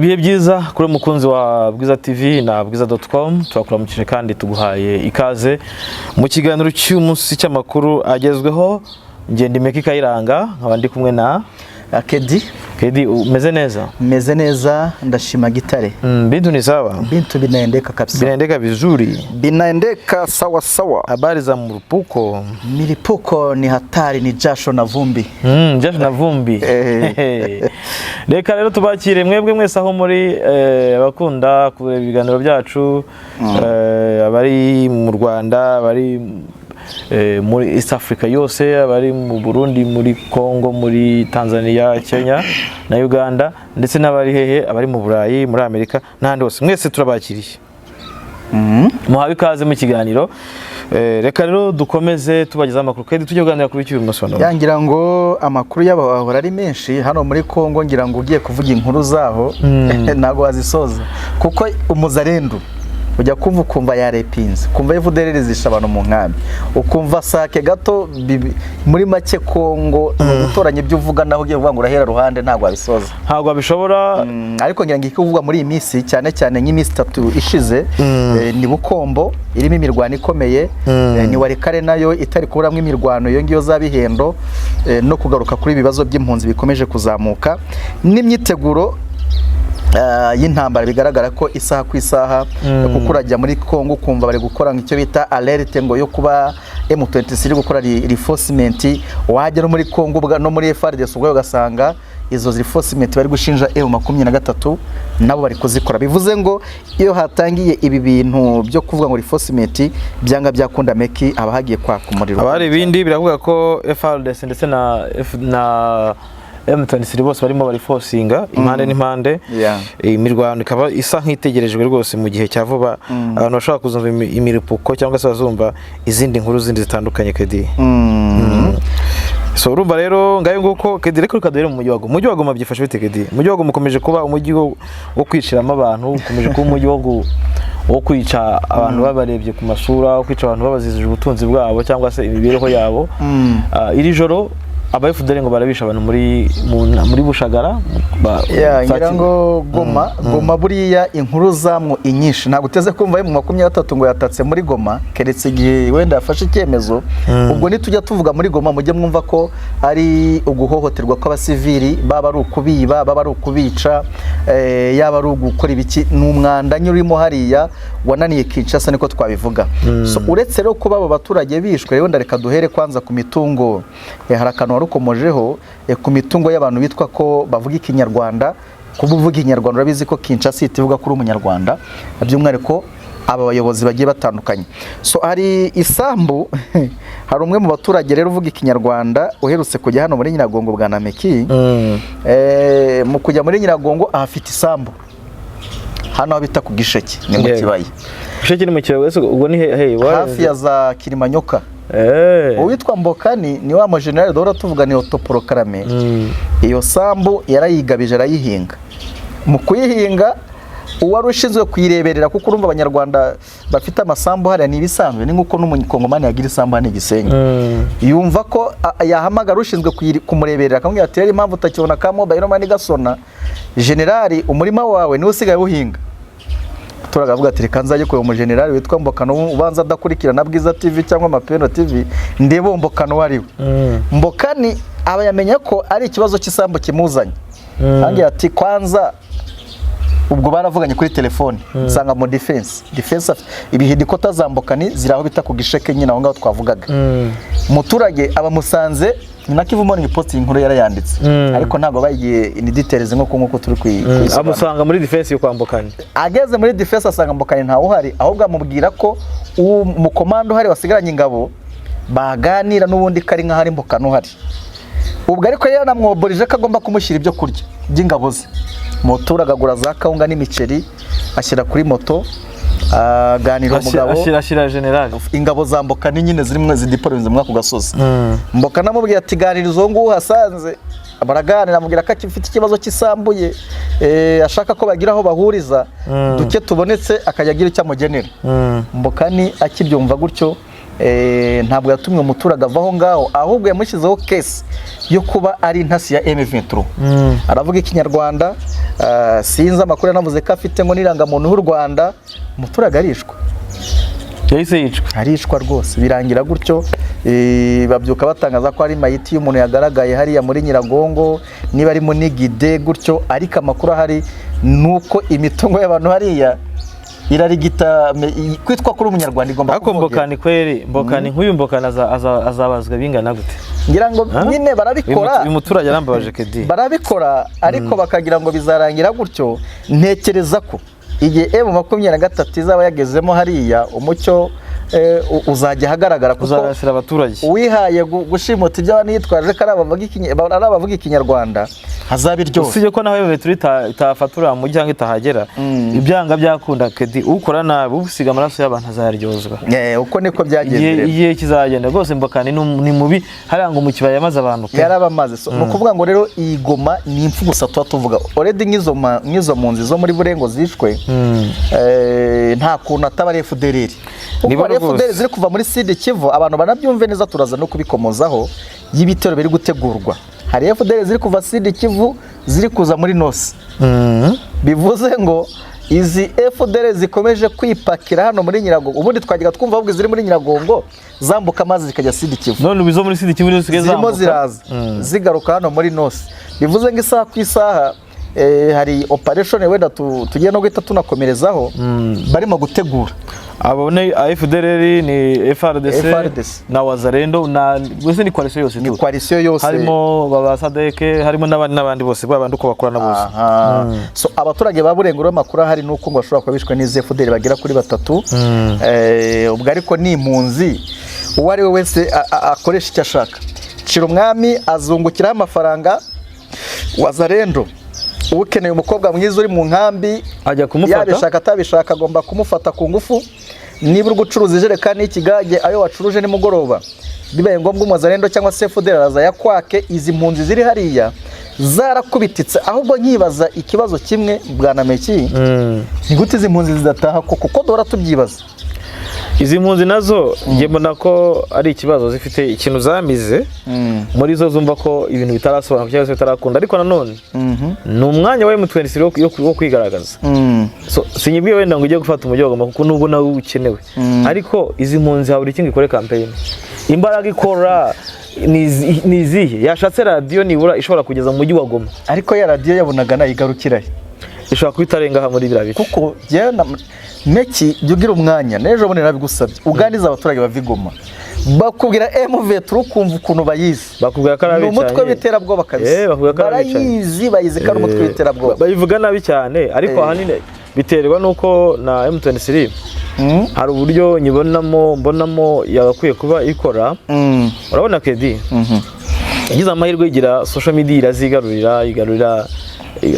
Ibihe byiza kuri umukunzi wa Bwiza TV na bwiza.com. Turakuramukije kandi tuguhaye ikaze mu kiganiro cy'umunsi cy'amakuru agezweho. Ngenda Imeka Kayiranga, nkaba ndi kumwe na Kedi. Kedi, umeze neza? Meze neza, ndashima Gitare. Bintu ni sawa? Bintu binaendeka kabisa. Binaendeka vizuri. Binaendeka sawa sawa. Habari za mrupuko? Milipuko ni hatari, ni jasho na vumbi. Jasho na vumbi. Reka rero tubakire mwebwe mwese aho muri, abakunda kureba ibiganiro byacu, abari mu Rwanda, abari muri East Africa yose, abari mu Burundi, muri Congo, muri Tanzania, Kenya na Uganda, ndetse n'abari hehe, abari mu Burayi, muri Amerika n'ahandi hose, mwese turabakiriye. Muhawe ikaze mu kiganiro. Reka rero dukomeze tubagezaho amakuru kandi tujye kuganira kuri iki munsi wa none. Ya, ngira ngo amakuru yabo ahora ari menshi hano muri Congo. Ngira ngo ugiye kuvuga inkuru zaho ntabwo wazisoza, kuko umuzarendu ujya kumva ukumva yarepinze, ukumva FDLR zisha abantu mu nkambi, ukumva Sake gato muri make Congo ni ugutoranya ibyo uvuga, naho ugiye kuvuga ngo urahera ruhande ntabwo wabisoza. Ntabwo babishobora. Ariko ngira ngo ikuvugwa muri iyi minsi, cyane cyane nk'iminsi 3 ishize, ni Bukombo irimo imirwano ikomeye, ni Walikale nayo itari kuburamo imirwano iyo ngiyo za Bihendo, no kugaruka kuri ibibazo by'impunzi bikomeje kuzamuka n'imyiteguro y'intambara bigaragara ko isaha ku isaha, kuko urajya muri Congo ukumva bari gukora icyo bita alerte ngo yo kuba M23 iri gukora reinforcement. Wajya no muri Congo no muri FARDC ubwayo ugasanga izo reinforcement bari gushinja M23 nabo bari kuzikora. Bivuze ngo iyo hatangiye ibi bintu byo kuvuga ngo reinforcement, byanga byakunda meki haba hagiye kwaka umuriro. Haba hari ibindi. Biravuga ko FARDC ndetse na M23 bose barimo bariforcinga impande n'impande. Imirwano ikaba isa nk'itegerejwe rwose mu gihe cya vuba. Abantu bashobora kuzumva imiripuko cyangwa se bazumva izindi nkuru zindi zitandukanye, kedi. So urumva rero ngayo nguko, kedi. Reka duhere mu mujyi wa Goma. Umujyi wa Goma byifashe bite, kedi? Umujyi wa Goma ukomeje kuba umujyi wo kwiciramo abantu, ukomeje kuba umujyi wo kwica abantu babarebye ku masura, wo kwica abantu babazizije ubutunzi bwabo cyangwa se imibereho yabo. Iri joro aba FDL ngo barabisha abantu muri Bushagara Ya, ngira ngo Goma buriya inkuru zamwo inyinshi ntabwo uteze kumva mu 23 ngo yatatse muri Goma, keretse igihe wenda yafashe icyemezo. Ubwo nitujya tuvuga muri Goma mujye mwumva ko ari uguhohoterwa kw'abasivili, baba ari ukubiba, baba ari ukubica, yaba ari ugukora ibiki, ni umwanda nyine urimo hariya wananiye Kinshasa, niko twabivuga. So, uretse rero kuba abo baturage bishwe, rero reka duhere kwanza ku mitungo. Hari akantu warukomojeho, ku mitungo y'abantu bitwa ko bavuga Ikinyarwanda. Kuba uvuga Ikinyarwanda, urabizi ko Kinshasa ihita ivuga ko uri Umunyarwanda, by'umwihariko aba bayobozi bagiye batandukanye. So hari isambu, hari umwe mu baturage rero uvuga Ikinyarwanda uherutse kujya hano muri Nyiragongo bwa Nameki. Mu kujya muri Nyiragongo ahafite isambu hano aho bita ku Gisheke, ni mu kibaya. Gisheke ni mu kibaya ese ubwo ni he hafi ya za Kilimanyoka. Uwitwa Mbokani ni wa mujenerali duhora tuvuga, ni autoproclamé. Iyo sambu yarayigabije, arayihinga. Mu kuyihinga, uwari ushinzwe kuyireberera, kuko urumva Abanyarwanda bafite amasambu hariya ni ibisanzwe, ni nk'uko n'Umukongomani yagira isambu hano i Gisenyi. Yumva ko yahamagara ushinzwe kumureberera, akamubwira ati: "Rero impamvu utakibona ka mobile money gasona, generali umurima wawe niwe usigaye uhinga." Umuturage avuga ati: "Reka nzajye kureba umujenerali witwa Mbokano, ubanza adakurikirana Bwiza TV cyangwa Mapendo TV, ndebe uwo Mbokano uwo ari we." Mbokani aba yamenya ko ari ikibazo cy'isambu kimuzanye. Arangira ati: "Kwanza ubwo baravuganye kuri telefone, nsanga mu defense ibihidikota za Mbokani ziri aho bita ku Gisheke nyine, aho ngaho twavugaga." Umuturage aba amusanze, ni na Kivu Morning Post inkuru yarayanditse, ariko ntabwo bayigiye in details nk'uko turi kuyisobanura. Amusanga muri defense yo kwa Mbokani. Ageze muri defense asanga Mbokani ntawe uhari, ahubwo amubwira ko umukomando uhari wasigaranye ingabo baganira n'ubundi ko ari nk'aho ari Mbokani uhari. Ubwo ariko yaranamwoborije ko agomba kumushyira ibyo kurya by'ingabo ze. Umuturage agura za kawunga n'imiceri, ashyira kuri moto, aganira umugabo. Ashyira generali. Ingabo za Mbokani nyine zirimo zidiporoze muri ako gasozi. Mbokani amubwiye ati: "Ganiriza uwo nguwo uhasanze." Baraganira, amubwira ko afite ikibazo cy'isambu ye, ashaka ko bagira aho bahuriza duke tubonetse akajya agira icyo amugenera. Mbokani akibyumva gutyo, Ntabwo yatumye umuturage ava aho ngaho, ahubwo yamushyizeho case yo kuba ari intasi ya M23. Aravuga Ikinyarwanda, sinzi amakuru yanavuze ko afite ngo n'irangamuntu y'u Rwanda. Umuturage arishwa. Yahise yicwa. Arishwa rwose, birangira gutyo. Babyuka batangaza ko ari mayiti y'umuntu yagaragaye hariya muri Nyiragongo, niba ari Munigide gutyo. Ariko amakuru ahari ni uko imitungo y'abantu hariya irarigita, kwitwa kuri Umunyarwanda igomba Ariko kuvogera. Mbokani kweri, Mbokani nk'uyu Mbokani azabazwa bingana gute? Ngira ngo Ha? nyine barabikora. Uyu muturage arambabaje kedi. Barabikora, ariko bakagira ngo bizarangira gutyo. Ntekereza ko igihe M23 izaba yagezemo hariya, umucyo uzajya ahagaragara, kuko Uzarasira abaturage. uwihaye gushimuta iby'abantu yitwaje ko ari abavuga Ikinyarwanda, hazaba iryoshye. Usibye ko naho M23 itafata uriya mujyi cyangwa itahagera, ibyanga byakunda kedi, ukora nabi, usiga amaraso y'abantu azayaryozwa. Uko niko byagenze Igihe rero. igihe kizagenda rwose. Mbokani ni mubi hariya ngo mu kibaya yamaze abantu pe. Yarabamaze. So, ni ukuvuga ngo rero iyi Goma ni impfu gusa tuba tuvuga already, nk'izo mpunzi zo muri Burengo zishwe, nta kuntu ataba ari FDLR, kuko Nibo hari rwose. FDLR ziri kuva muri Sud Kivu. Abantu banabyumve neza, turaza no kubikomozaho y'ibitero biri gutegurwa. Hari FDLR ziri kuva Sud Kivu ziri kuza muri North. Bivuze ngo izi FDLR zikomeje kwipakira hano muri Nyiragongo, ubundi twajyaga twumva ahubwo iziri muri Nyiragongo zambuka amazi zikajya Sud Kivu. None ubu izo muri Sud Kivu nizo zisigaye Zirimo zambuka. ziraza zigaruka hano muri North. Bivuze ngo isaha ku isaha, hari operation wenda tugiye no guhita tunakomerezaho barimo gutegura. Abo ni FDLR, ni FARDC, FARDC. na Wazalendo, na mbese ni coalition yose Ni tu. coalition yose. Harimo baba SADC, harimo n'abandi n'abandi bose, babandi uko bakorana bose. Aha. So abaturage ba Burengo rero, amakuru ahari ni uko ngo bashobora kuba bishwe n'izi FDL bagera kuri batatu. Ubwo ariko ni impunzi, uwo ari we wese akoresha icyo ashaka. Cira umwami azungukiraho amafaranga. Wazalendo, ukeneye umukobwa mwiza uri mu nkambi, Ajya kumufata. yabishaka atabishaka agomba kumufata ku ngufu. Niba uri gucuruza ijerekani y'ikigage, ayo wacuruje nimugoroba, bibaye ngombwa umuzalendo cyangwa se FDL araza yakwake. Izi mpunzi ziri hariya zarakubititse. Ahubwo nkibaza ikibazo kimwe, bwana Meki, ni gute izi mpunzi zidataha koko, kuko duhora tubyibaza? Izi mpunzi nazo njye mbona ko ari ikibazo zifite, ikintu zamize muri zo, zumva ko ibintu bitarasobanuka cyangwa se bitarakunda. Ariko nanone ni umwanya wa M23 wo kwigaragaza. So, sinyibwiye wenda ngo ujye gufata umujyi wa Goma, kuko nubwo nawe ukenewe, ariko izi mpunzi habura iki ngo ikore campaign? Imbaraga ikora ni izihe? Yashatse radiyo nibura ishobora kugeza mu mujyi wa Goma. Ariko ya radiyo yabonaga nayigarukirahe? Ishobora kuba itarenga aha muri biriya bice. Kuko jyewe na Meki, jya ugira umwanya n'ejo bundi nabigusabye, uganiriza abaturage bava i Goma, bakubwira M23 ukumva ukuntu bayizi. Bakubwira ko ari Ni umutwe abicanyi. w'iterabwoba kabisa. Bakubwira ko ari abicanyi. Barayizi, bayizi ko ari umutwe w'iterabwoba. Bayivuga nabi cyane, ariko ahanini biterwa n'uko na M23 hari uburyo nyibonamo, mbonamo yagakwiye kuba ikora. Urabona kedi yagize amahirwe igira social media, irazigarurira, igarurira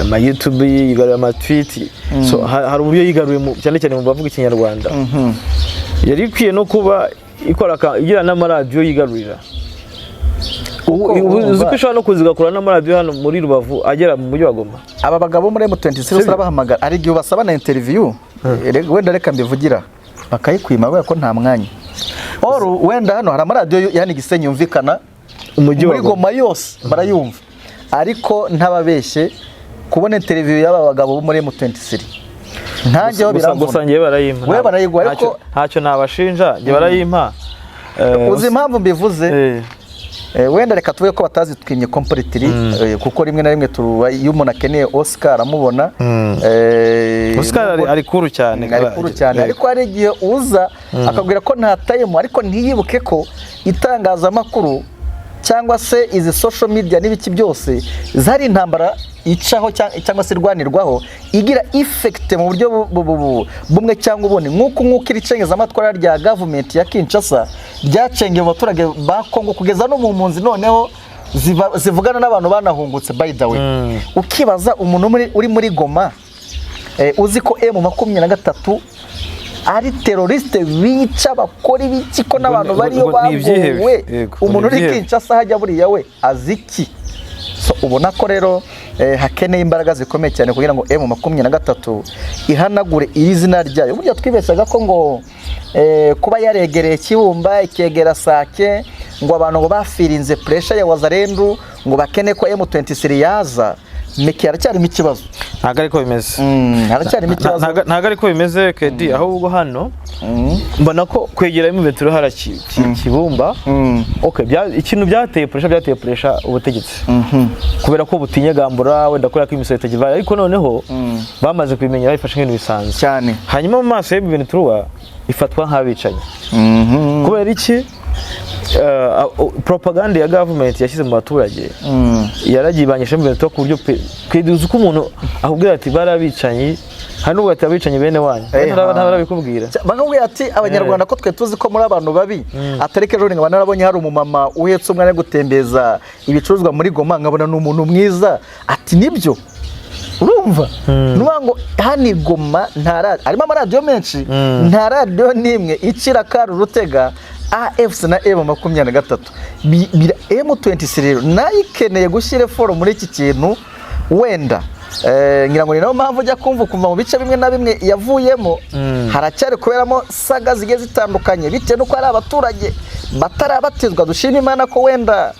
ama YouTube, yigarurira ama tweet. So hari uburyo yigaruriye cyane cyane mu bavuga Ikinyarwanda. Yari ikwiye no kuba ikora igira n'amaradiyo yigarurira. Kuko Uzi ko ishobora no kuza igakora n'amaradiyo hano muri Rubavu agera mu mujyi wa Goma. Aba bagabo muri M23 urabahamagara, hari igihe ubasaba na interview, wenda reka mbivugira, bakayikwima kubera ko nta mwanya. Or wenda hano hari amaradiyo ya hano i Gisenyi yumvikana Umujyi wa muri Goma. Goma yose barayumva, ariko ntababeshye, kubona interview y'aba bagabo bo muri M23 ntangeho Gusa biramvuna. Njyewe barayimpa. We barayiguha, ariko Ntacyo nabashinja, njye barayimpa. Uzi impamvu mbivuze? Wenda reka tuvuge ko batazitwimye completely, kuko rimwe na rimwe iyo umuntu akeneye Oscar aramubona. Oscar ari kuru cyane. Ari kuru cyane, ariko hari igihe uza akabwira ko nta time, ariko ntiyibuke ko itangazamakuru cyangwa se izi social media n'ibiki byose zari intambara icaho cyangwa se irwanirwaho, igira effect mu buryo bumwe cyangwa ubundi, nk'uko iri cengezamatwara rya government ya Kinshasa ryacengeye mu baturage ba Kongo kugeza no mu mpunzi, noneho zivugana n'abantu banahungutse. By the way, ukibaza umuntu uri muri Goma, uzi ko M23 ari terroriste, bica, bakora ibiki, ko n'abantu bariyo Ngo ni ibyihebe. bagowe, Yego, ngo umuntu ni uri ibyihebe. Kinshasa hajya buriya we azi iki? So, Ubona ko rero hakeneye imbaraga zikomeye cyane kugira ngo M23 ihanagure iri zina ryayo. Burya twibeshyaga ko ngo kuba yaregereye Kibumba, ikegera Sake, ngo abantu ngo bafirinze pressure ya Wazalendu, ngo bakene ko M23 yaza. Meki, haracyarimo ikibazo. Ntabwo ariko bimeze. Haracyarimo ikibazo. Ntabwo ariko bimeze, kedi. Ahubwo hano mbona ko kwegera M23 hara Kibumba, okay, ikintu byateye pressure, byateye pressure ubutegetsi kubera ko butinya gambura, wenda kubera ko imisoro itakivayo, ariko noneho bamaze kubimenya, babifashe nk'ibintu bisanzwe. Cyane. Hanyuma mu maso y'M23 ifatwa nk'abicanyi. Kubera iki? Propaganda ya government yashyize mu baturage yaragiye ibanyisha M23 ku buryo kwiduza uko umuntu akubwira ati barabicanyi, hari n'ubwo ati abicanyi bene wanyu. Ntabwo arabikubwira. Bakakubwira ati Abanyarwanda ko twe tuzi ko muri abantu babi, atari ko ejo nkaba narabonye hari umumama uhetse umwana ari gutembeza ibicuruzwa muri Goma, nkabona ni umuntu mwiza, ati nibyo. Urumva, ni ukuvuga ngo hano i Goma nta harimo amaradiyo menshi, nta radiyo n'imwe icira kari urutega AFC na M23. M23 rero nayo ikeneye gushyira effort muri iki kintu. Wenda ngira ngo ni nayo mpamvu ujya kumva ukumva mu bice bimwe na bimwe yavuyemo haracyari kuberamo saga zigiye zitandukanye, bitewe n'uko hari abaturage batarabatizwa. Dushima Imana ko wenda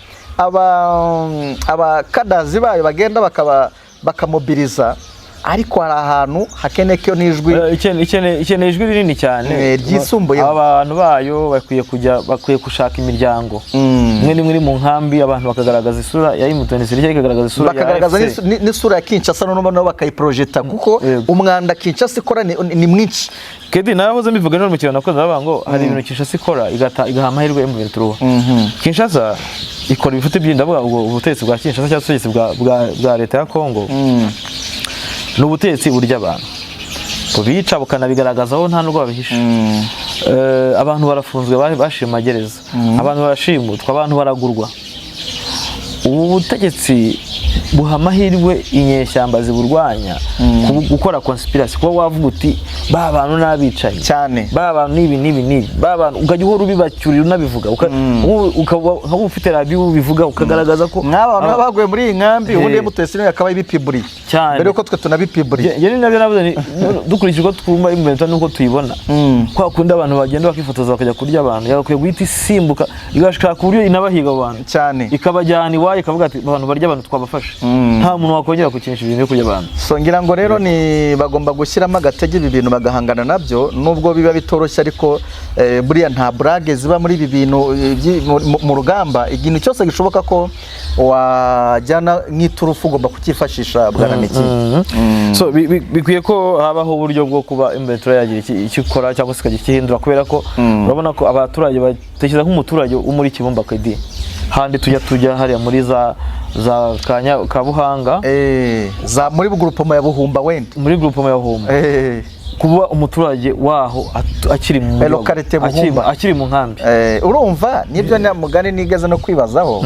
abakadazi bayo bagenda bakaba bakamobiriza, ariko hari ahantu hakeneye ko n'ijwi Ikeneye ijwi rinini cyane. Ryisumbuyeho. Abantu bayo bakwiye kujya, bakwiye gushaka imiryango imwe n'imwe iri mu nkambi, abantu bakagaragaza isura ya M23 cyangwa ikagaragaza isura ya bakagaragaza AFC. n'isura ya Kinshasa, noneho nabo bakayiprojeta, kuko umwanda Kinshasa ikora ni mwinshi. Kedi, narahoze mbivuga ejo mu kiganiro nakoze, bavuga ngo hari ibintu Kinshasa ikora igaha amahirwe M23. Kinshasa ikora ibifite byinshi, ndavuga ubwo ubutegetsi bwa Kinshasa cyangwa ubutegetsi bwa leta ya Congo, ni ubutegetsi burya abantu bubica bukanabigaragazaho, nta nubwo babihisha. Abantu barafunzwe, bashiye mu magereza, abantu barashimutwa, abantu baragurwa. Ubu butegetsi buha amahirwe inyeshyamba ziburwanya gukora conspiracy, kuba wavuga uti ba bantu n'abicanyi Cyane. ba bantu n'ibi n'ibi n'ibi, ba bantu ukajya uhora ubibacyurira, unabivuga, ukaba nk'uba ufite radiyo ubivuga, ukagaragaza ko Nk'aba bantu baba baguye muri iyi nkambi, ubundi M23 akaba ibipiburiye Cyane. mbere yuko twe tunabipiburiye. Njye ni nabyo navuze, ni dukurikije uko twumva M23 n'uko tuyibona, kwa kundi abantu bagenda bakifotoza bakajya kurya abantu, yagakwiye guhita isimbuka igashaka uburyo inabahiga abo bantu Cyane. ikabajyana iwayo, ikavuga ati abantu barya abantu twabafashe, nta muntu wakongera gukinisha ibintu byo kurya abantu. So ngira ngo rero ni bagomba gushyiramo agatege ibi bintu, bagahangana nabyo, nubwo biba bitoroshye, ariko buriya nta burage ziba muri ibi bintu, mu rugamba. Ikintu cyose gishoboka ko wajyana nk'iturufu ugomba kucyifashisha, bwana Miki. So bikwiye ko habaho uburyo bwo kuba M23 yagira icyo ikora cyangwa se ikagira icyo ihindura, kubera ko urabona ko abaturage batekereza nk'umuturage wo muri Kibumba, kedi handi tujya hariya muri za Kabuhanga. Za muri groupement ya Buhumba wenda. Muri groupement ya Buhumba. Kuba umuturage waho akiri mu Localité Buhumba. Akiri mu nkambi. Urumva nibyo na mugani nigeze no kwibazaho.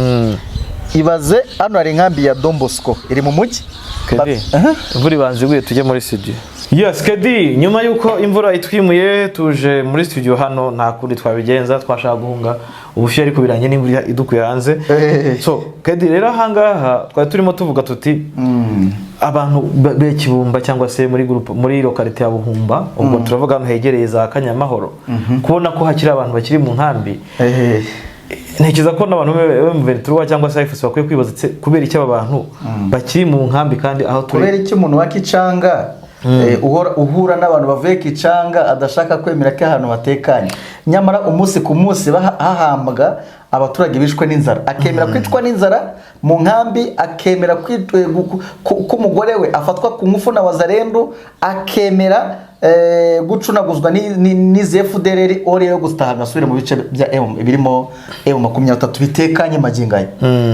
Ibaze hano hari inkambi ya Don Bosco iri mu mujyi. Kedi, Aha. imvura ibanza iguye tujye muri studio. Yes, Kedi, nyuma y'uko imvura itwimuye tuje muri studio hano, nta kundi twabigenza, twashaka guhunga ubushyuhe ariko birangiye n'imvura idukuye hanze. So Kedi, rero ahangaha twari turimo tuvuga tuti abantu be Kibumba cyangwa se muri groupe, muri localité ya Buhumba, ubwo turavuga hano hegereye za Kanyamahoro, kubona ko hakiri abantu bakiri mu nkambi, ntekereza ko n'abantu be M23 cyangwa se AFC bakwiye kwibaza kubera icyo aba bantu bakiri mu nkambi kandi aho turi. Kubera icyo umuntu wa Kicanga uhora uhura n'abantu bavuye Kicanga adashaka kwemera ko ahantu hatekanye, nyamara umunsi ku munsi hahambwa abaturage bishwe n'inzara, akemera kwicwa n'inzara mu nkambi, akemera ko umugore we afatwa ku ngufu na Wazalendu, akemera gucunaguzwa n'izi FDLR ore yo gutaha agasubira mu bice bya M birimo M23 bitekanye magingo aya.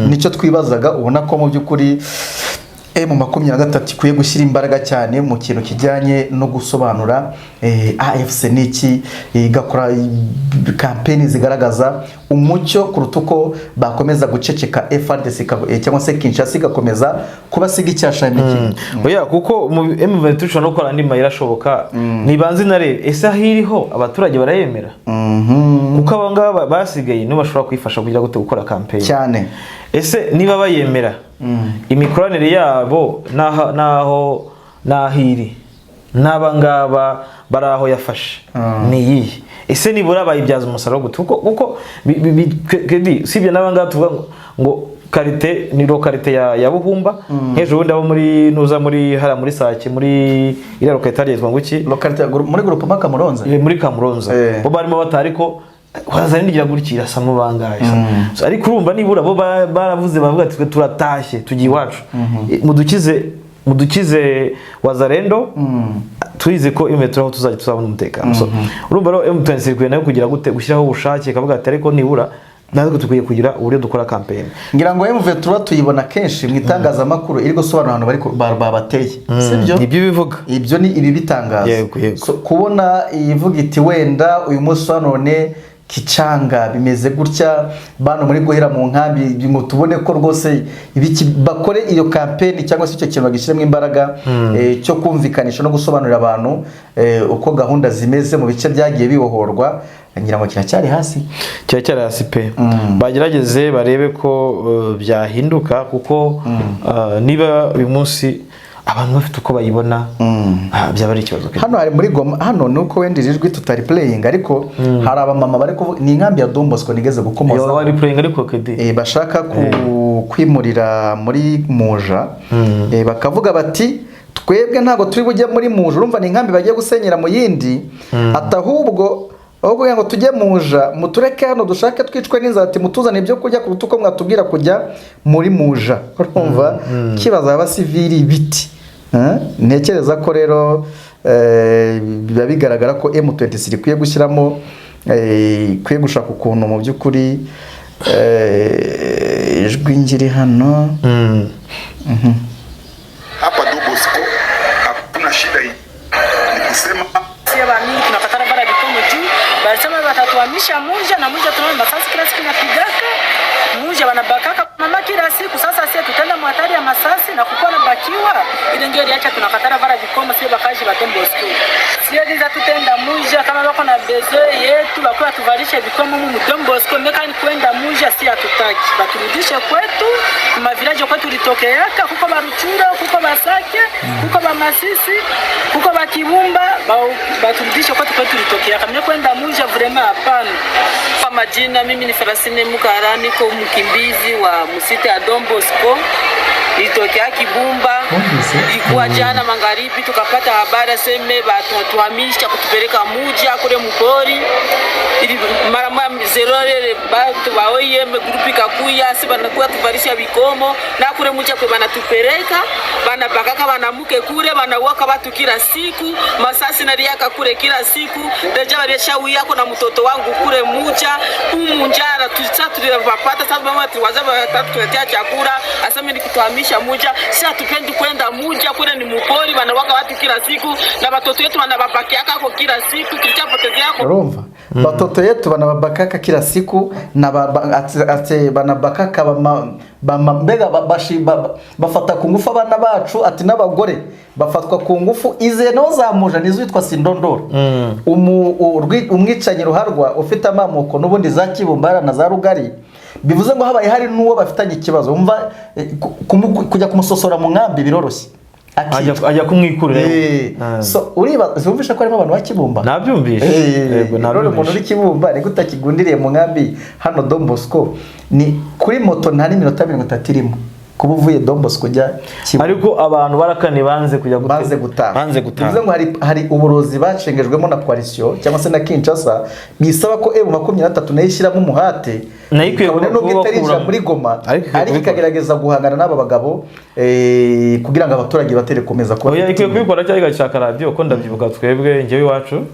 Nicyo twibazaga. Ubona ko mu by'ukuri M23 ikwiye gushyira imbaraga cyane mu kintu kijyanye no gusobanura AFC n'iki, igakora kampeni zigaragaza umucyo kuruta uko bakomeza guceceka, FARDC cyangwa se Kinshasa igakomeza kubasiga icyasha imikino. Oya, kuko mu M23 ishobora no gukora andi mayira ashoboka. Nibanze inarebe ese aho iriho abaturage barayemera, kuko aba ngaba basigaye nibo bashobora kuyifasha kugira gute, gukora campaign. Cyane. Ese niba bayemera Imikoranire yabo n'aho iri n'aba ngaba bari aho yafashe ni iyihe? Ese nibura bayibyaza umusaruro gute? Kuko kedi usibye n'aba ngaba tuvuga ngo qualité ni localité ya Buhumba, nk'ejo bundi abo muri ntuza muri hariya muri Sake, muri iriya localité yitwa ngo iki? Localité muri groupement Kamuronza. Muri Kamuronza. Bo barimo bata, ariko waza nindigira gutya irasamo bangahe? So, ariko urumva nibura bo baravuze, bavuga ati: "Twe turatashye, tugiye iwacu. Mudukize Wazalendo, turize ko M23 aho tuzajya tuzabona umutekano." So urumva rero M23 ikwiye nayo kugira gute? Gushyiraho ubushake, ikavuga ati: "Ariko nibura natwe dukwiye kugira uburyo dukora campaign." Ngira ngo M23 tuyibona kenshi mu itangazamakuru iri gusobanura ahantu bari babateye, sibyo? Nibyo bivuga. Ibyo ni ibi bitangaza. Yego. So, kubona ivuga iti wenda uyu munsi wa none Kicanga bimeze gutya, bano muri guhera mu nkambi, ngo tubone ko rwose ibiki bakore iyo campaign cyangwa se icyo kintu bagishyiremo imbaraga, cyo kumvikanisha no gusobanurira abantu uko gahunda zimeze mu bice byagiye bibohorwa, ngira ngo kiracyari hasi. Kiracyari hasi pe. Bagerageze barebe ko byahinduka, kuko niba uyu munsi abantu bafite uko bayibona, byaba ari ikibazo. Hano hari muri Goma, hano ni uko wenda iri jwi tutari playing, ariko hari abamama bari kuvuga, ni inkambi ya Don Bosco nigeze gukomoza. Wari playing ariko kedi. Bashaka kwimurira muri Muja, bakavuga bati: "Twebwe ntabwo turi bujye muri Muja." Urumva ni inkambi bagiye gusenyera mu yindi, ati: "Ahubwo aho kugira ngo tujye Muja, mutureke hano dushake twicwe n'inzara." Ati: "Mutuzane ibyo kurya kuruta uko mwatubwira kujya muri Muja." Urumva kibaza abasivili biti. Ntekereza ko rero biba bigaragara ko M23 ikwiye gushyiramo, ikwiye gushaka ukuntu mu by'ukuri ijwi ngiri hano. Hapa Don Bosco hakuna shida hii, ni kusema Sie bamingi tunakatara bara bikomo juu balisema batatuhamisha Muja na Muja tunaona masasi kila siku inapigaka Muja, wanabakaka mama kila siku. Sasa sie tutenda muhatari ya masasi na kukuwa na bakiwa ile ndio iliacha tunakatara bara bikomo sie bakaji ba Don Bosco. Sie giza tutenda Muja kama bako na besoin yetu bakuwa tuvalishe bikomo mu Don Bosco meka ni kwenda Muja si hatutaki, baturudishe kwetu kuma village kwetu litokeaka, kuko Baruchura, kuko Basake, kuko Bamasisi, kuko Bakibumba, baturudishe kwetu litokeaka mimi kwenda Muja vraiment hapana. Kwa majina mimi ni Farasine Mukara, niko mkimbizi wa msite ya Don Bosco. Nilitokea Kibumba. Ilikuwa jana magharibi tukapata habari aseme batatuhamisha kutupeleka Muja kule mpori. Ili mara moja zerore batu ba OIM groupe kakuya si banakuya tuvalisha bikomo na kule Muja kwe banatupeleka, banabakaka banamuke kule, banawaka watu kila siku, masasi naliaka kule kila siku, déjà balishawiyako na mtoto wangu kule Muja humu njara tusa tulipapata sasa, mama tuwaza tuletea chakula aseme ni kutuhamisha Muja. Sasa hatupendi kwenda Muja, kule ni mupori, banawaka watu kila siku na watoto wetu wanababakiaka ko kila siku tulichapotezea. Urumva batoto yetu banababakaka kila siku na ati banabakaka mbega bafata ku ngufu abana bacu, ati n'abagore bafatwa ku ngufu. Ize naho zamuja nizo witwa Sindondoro. Umwicanyi ruharwa ufite amamuko n'ubundi za Kibumbara na za Rugari, bivuze ngo habaye hari n'uwo bafitanye ikibazo, wumva kujya kumusosora mu nkambi biroroshye. Ajya kumwikurira. So uriba wumvisha ko harimo abantu ba Kibumba. Nabyumvishe. Yego. None umuntu Nabyumvishe. uri Kibumba ni gute akigundiriye mu nkambi hano Don Bosco? Ni kuri moto, nta n'iminota 30 irimo kuba uvuye Don Bosco ujya Kibumba. Ariko abantu barakane banze kujya gute? Banze gutaha. Banze gutaha. Bivuze ngo hari uburozi bacengejwemo na coalition cyangwa se na Kinshasa, bisaba ko M23 nayo ishyiramo umuhate, Nayo ikwiye kabone nubwo itarinjira kubakuramo. muri Goma, Ariko ikwiye ariko kubikora. ikagerageza guhangana n'aba bagabo, kugira ngo abaturage batere komeza kuba Oya, ikwiye kubikora cyangwa igashaka radiyo, ko ndabyibuka twebwe njyewe iwacu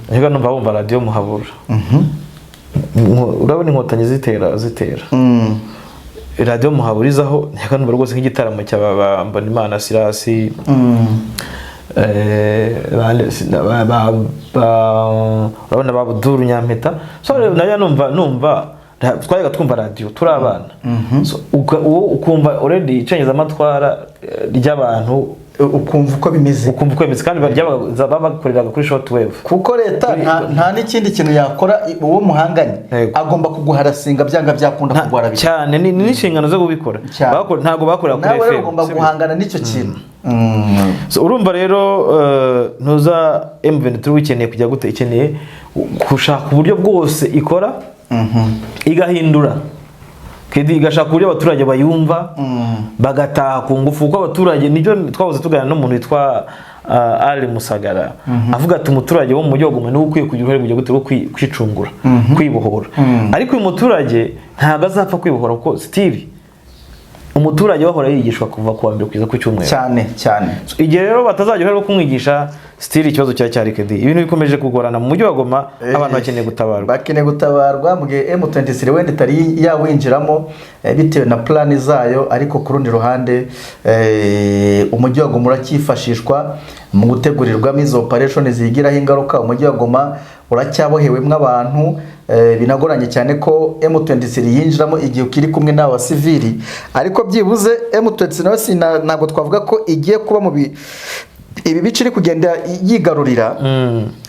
njyewe numva bumva radiyo Muhabura. Urabona Inkotanyi zitera, radiyo Muhaburizaho, njyewe numva rwose nk'igitaramo cya ba Mbonimana Sirasi, urabona ba Buduru Nyampeta. So nayo numva twajyaga twumva radiyo turi abana. So, ukumva already icengezamatwara ry'abantu. Ukumva uko bimeze. Ukumva uko bimeze, kandi babakoreraga kuri short wave. Kuko leta nta n'ikindi kintu yakora uwo muhanganye. Agomba kuguharasinga byanga byakunda, kuguharabika. Cyane, ni n'inshingano zo kubikora. Ntabwo bakorera kuri Nawe rero FM. ugomba Sibyo? guhangana n'icyo kintu. So, urumva rero ntuza M23 ikeneye kujya gute, ikeneye gushaka uburyo bwose ikora igahindura kedi, igashaka uburyo abaturage bayumva, bagataha ku ngufu, kuko abaturage nibyo twahoze tuganira n'umuntu witwa Ali Musagara, avuga ati umuturage wo mu mujyi wa Goma niwe ukwiye kugira uruhare mu gihe rwo kwicungura, kwibohora. Ariko uyu muturage ntabwo azapfa kwibohora, kuko still umuturage bahora yigishwa kuva ku wa mbere kugeza ku cyumweru. Cyane cyane. So, igihe rero batazajya uruhare rwo kumwigisha, still ikibazo cyaracyari kedi. Ibintu bikomeje kugorana mu mujyi wa Goma, abantu bakeneye gutabarwa. Bakeneye gutabarwa mu gihe M23 wenda itari yawinjiramo bitewe na plan zayo. Ariko ku rundi ruhande umujyi wa Goma uracyifashishwa mu gutegurirwamo izo operation zigiraho ingaruka. Umujyi wa Goma uracyabohewemo abantu, binagoranye cyane ko M23 yinjiramo igihe ukiri kumwe n'abasivili. Ariko byibuze M23 nayo ntabwo twavuga ko igiye kuba mu ibi bice iri kugenda yigarurira,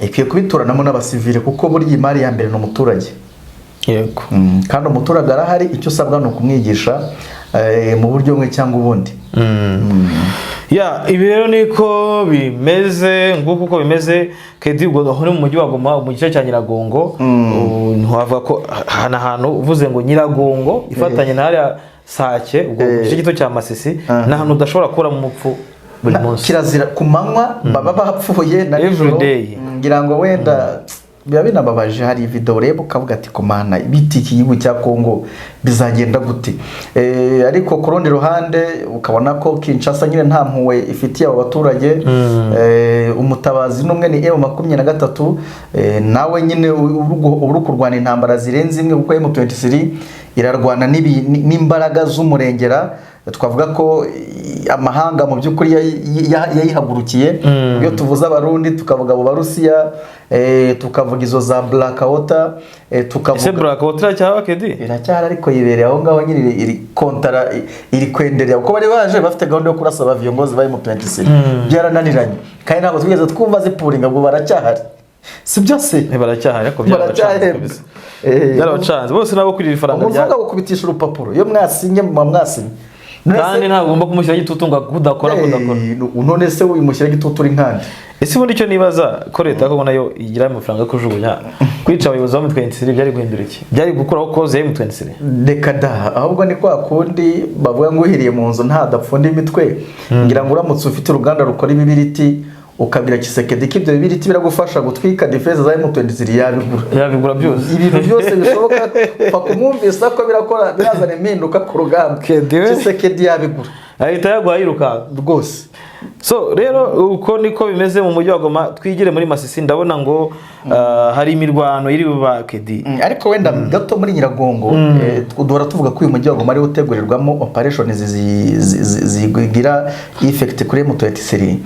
ikwiye kubituranamo n'abasivili, kuko burya imari ya mbere ni umuturage. Kandi umuturage arahari, icyo usabwa ni ukumwigisha mu buryo bumwe cyangwa ubundi. Ya, ibi rero niko bimeze, nguko uko bimeze kedi. Ubwo aho ni mu mujyi wa Goma, mu gice cya Nyiragongo. Ubu ntiwavuga ko hano hantu uvuze ngo Nyiragongo ifatanye na hariya Sake, ubwo mu gice gito cya Masisi, ni ahantu udashobora kuramo umupfu buri munsi. Kirazira, ku manywa baba bapfuye na Every nijoro. day. Ngira ngo wenda biba binababaje, hari video ureba ukavuga ati komana biti, iki gihugu cya Kongo bizagenda gute? Ariko ku rundi ruhande ukabona ko Kinshasa nyine nta mpuhwe ifitiye abo baturage. Umutabazi n'umwe ni M23, nawe nyine uri kurwana intambara zirenze imwe, kuko M23 irarwana n'imbaraga z'umurengera. Twavuga ko amahanga mu by'ukuri yayihagurukiye. Iyo tuvuze Abarundi, tukavuga abo Barusiya, tukavuga izo za Blackwater, Ese tukavuga Blackwater cyangwa kedi? Iracyahari, ariko yibereye aho ngaho nyine, iri kontara, iri kwenderera, kuko bari baje bafite gahunda yo kurasa abaviyongozi ba M23, byarananiranye, kandi ntabwo twigeze twumva zipuringa ngo baracyahari, si byose. Baracyahari, ariko byarabacanze Baracyahembwa. kabisa. Byarabacanze bose nabo kurira ifaranga rya Umuzungu agukubitiisha urupapuro, iyo mwasinye muba mwasinye. None se- Kandi ntabwo ugomba kumushyiraho igitutu ngo kudakora kudakora. None se uyimushyira igitutu uri nkande? Ese ubundi icyo nibaza, ko leta ya Kongo nayo igira amafaranga yo kujugunya, kwica abayobozi ba M23 byari guhindura iki? Byari gukuraho cause ya M23? Reka da, ahubwo ni kwa kundi bavuga ngo uhiriye mu nzu ntadapfunda imitwe. Ngira ngo uramutse ufite uruganda rukora ibibiriti, ukabwira Tshisekedi ko ibyo bibiriti biragufasha gutwika défense za M23, yabigura. Yabigura byose. Ibintu byose bishoboka, pfa kumwumvisa ko birakora, birazana impinduka ku rugamba. Kedi we. Tshisekedi yabigura. Ahita yaguha yirukanka. Rwose. So rero uko niko bimeze mu mujyi wa Goma. Twigire muri Masisi, ndabona ngo hari imirwano iri buba kedi. Ariko wenda gato muri Nyiragongo, duhora tuvuga ko uyu mujyi wa Goma ariwo utegurirwamo operation zigira effect kuri M23.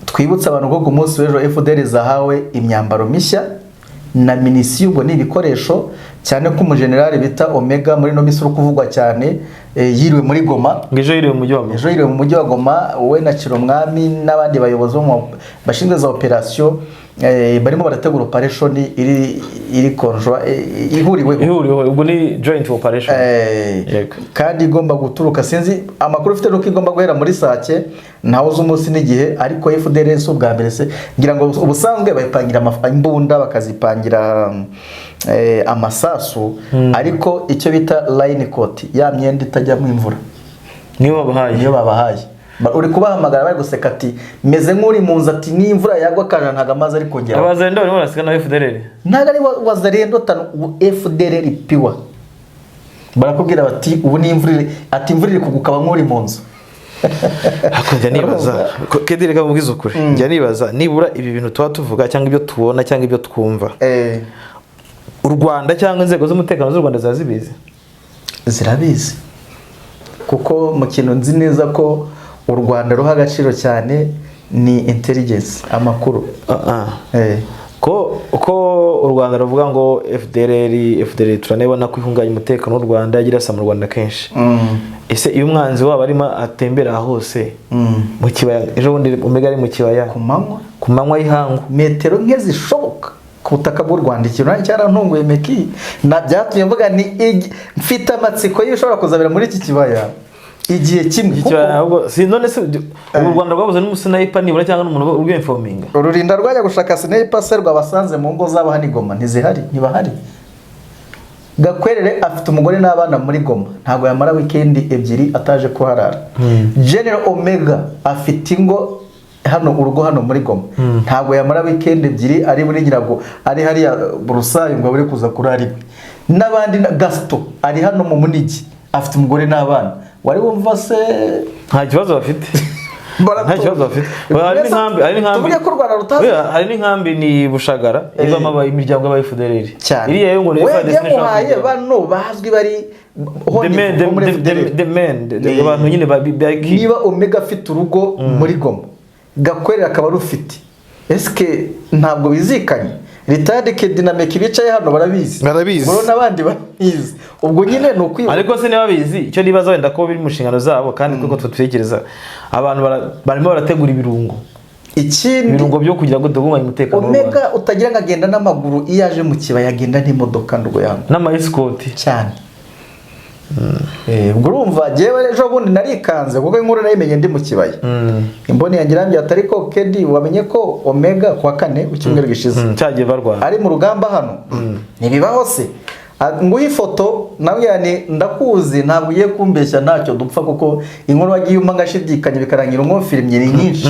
Twibutse abantu ko ku munsi w'ejo FDLR zahawe imyambaro mishya na munition, ubwo ni ibikoresho, cyane ko umujenerali bita Omega muri ino minsi uri kuvugwa cyane, yiriwe muri Goma. Ngo ejo yiriwe mu mujyi wa Goma. Ejo yiriwe mu mujyi wa Goma, wowe na Kiromwami n'abandi bayobozi bo bashinzwe za operation, barimo barategura operation iri conjoint, ihuriweho. Ihuriweho, ubwo ni joint operation. Yego. Kandi igomba guturuka, sinzi amakuru ufite nuko igomba guhera muri Sake, ntawe uzi umunsi n'igihe. Ariko FDLR si ubwa mbere se, ngira ngo ubusanzwe bayipangira imbunda, bakazipangira amasasu, ariko icyo bita raincoat, ya myenda itajyamo imvura, Niyo babahaye. Niyo babahaye. Uri kubahamagara bari guseka ati meze nk'uri mu nzu, ati n'imvura yagwa akaja ntabwo amazi ari kugera. Abazalendo barimo barasiga na FDLR. Ntabwo ari wazalendo tano, ubu FDLR piwa barakubwira bati ubu ni imvura ati imvura iri kugukaba nk'uri mu nzu. Ariko njya nibaza kedi, reka mubwize ukuri, njya nibaza nibura ibi bintu tuba tuvuga cyangwa ibyo tubona cyangwa ibyo twumva, u Rwanda cyangwa inzego z'umutekano z'u Rwanda ziba zibizi? Zirabizi, kuko mu kintu nzi neza ko u Rwanda ruha agaciro cyane ni intelligence, amakuru. Ko u Rwanda ruvuga ngo FDLR turanebona ko ihungabanya umutekano w'u Rwanda, yagira asa mu Rwanda kenshi. Ese iyo umwanzi wabo arimo atembera hose mu kibaya, ejo bundi Omega ari mu kibaya ku manywa, ku manywa y'ihangu, metero nke zishoboka ku butaka bw'u Rwanda, ikintu nanjye cyarantunguye meki na byatumye mvuga ni mfite amatsiko y'ibishobora kuzabera muri iki kibaya igihe kimwe. Iki kibaya ahubwo si none se ubu u Rwanda rwabuze n'umusniper nibura cyangwa n'umuntu urwinforminga? Ururinda rwajya gushaka sniper se rwabasanze mu ngo zabo hano i Goma? Ntizihari, ntibahari. Gakwerere afite umugore n'abana muri Goma, ntabwo yamara weekend 2 ataje kuharara. General Omega afite ingo hano, urugo hano muri Goma, ntabwo yamara weekend 2 ari muri Nyirago, ari hariya Burusayo ngo abure kuza kurara iwe. N'abandi Gaston ari hano mu Munigi, afite umugore n'abana. Wari wumva se? Nta kibazo bafite, nta kibazo bafite. Hari n'inkambi, hari n'inkambi. Tuvuge ko u Rwanda rutazi. Oya, hari n'inkambi ni Bushagara ivamo imiryango y'aba FDLR. Cyane. Iriya yo ngo ni we FARDC ntishobora yamuhaye kugera. Bano bazwi bari The men, bo muri FDLR. the men, abantu nyine Niba Omega afite urugo muri Goma, Gakwerere akaba rufite, eske ntabwo bizikanye? Ritadi Kedinameki bicaye hano barabizi. Barabizi. Bro n'abandi barabizi. Ubwo nyine ni ukwiba. Ariko se niba bizi, icyo nibaza wenda ko biri mu nshingano zabo, kandi kuko tutekereza abantu barimo barategura ibirungo, Ikindi, ibirungo byo kugira ngo duhungabanye umutekano w'u Rwanda. Omega utagira ngo agenda n'amaguru, iyo aje mu kibaya agenda n'imodoka ndugo yangu. N'ama escort. Cyane. Ubwo urumva jyewe ejo bundi narikanze kuko inkuru nayimenye ndi mu kibaya. Imboni yanjye irambye ati ariko Kedi, wamenye ko Omega kuwa kane w'icyumweru gishize Cyagiye barwana ari mu rugamba hano? Ntibibaho se? Nguhe ifoto nawe, ni ndakuzi ntabwo ugiye kumbeshya, ntacyo dupfa, kuko inkuru wagiye umpa ngashidikanya bikarangira umwofirimye ni nyinshi.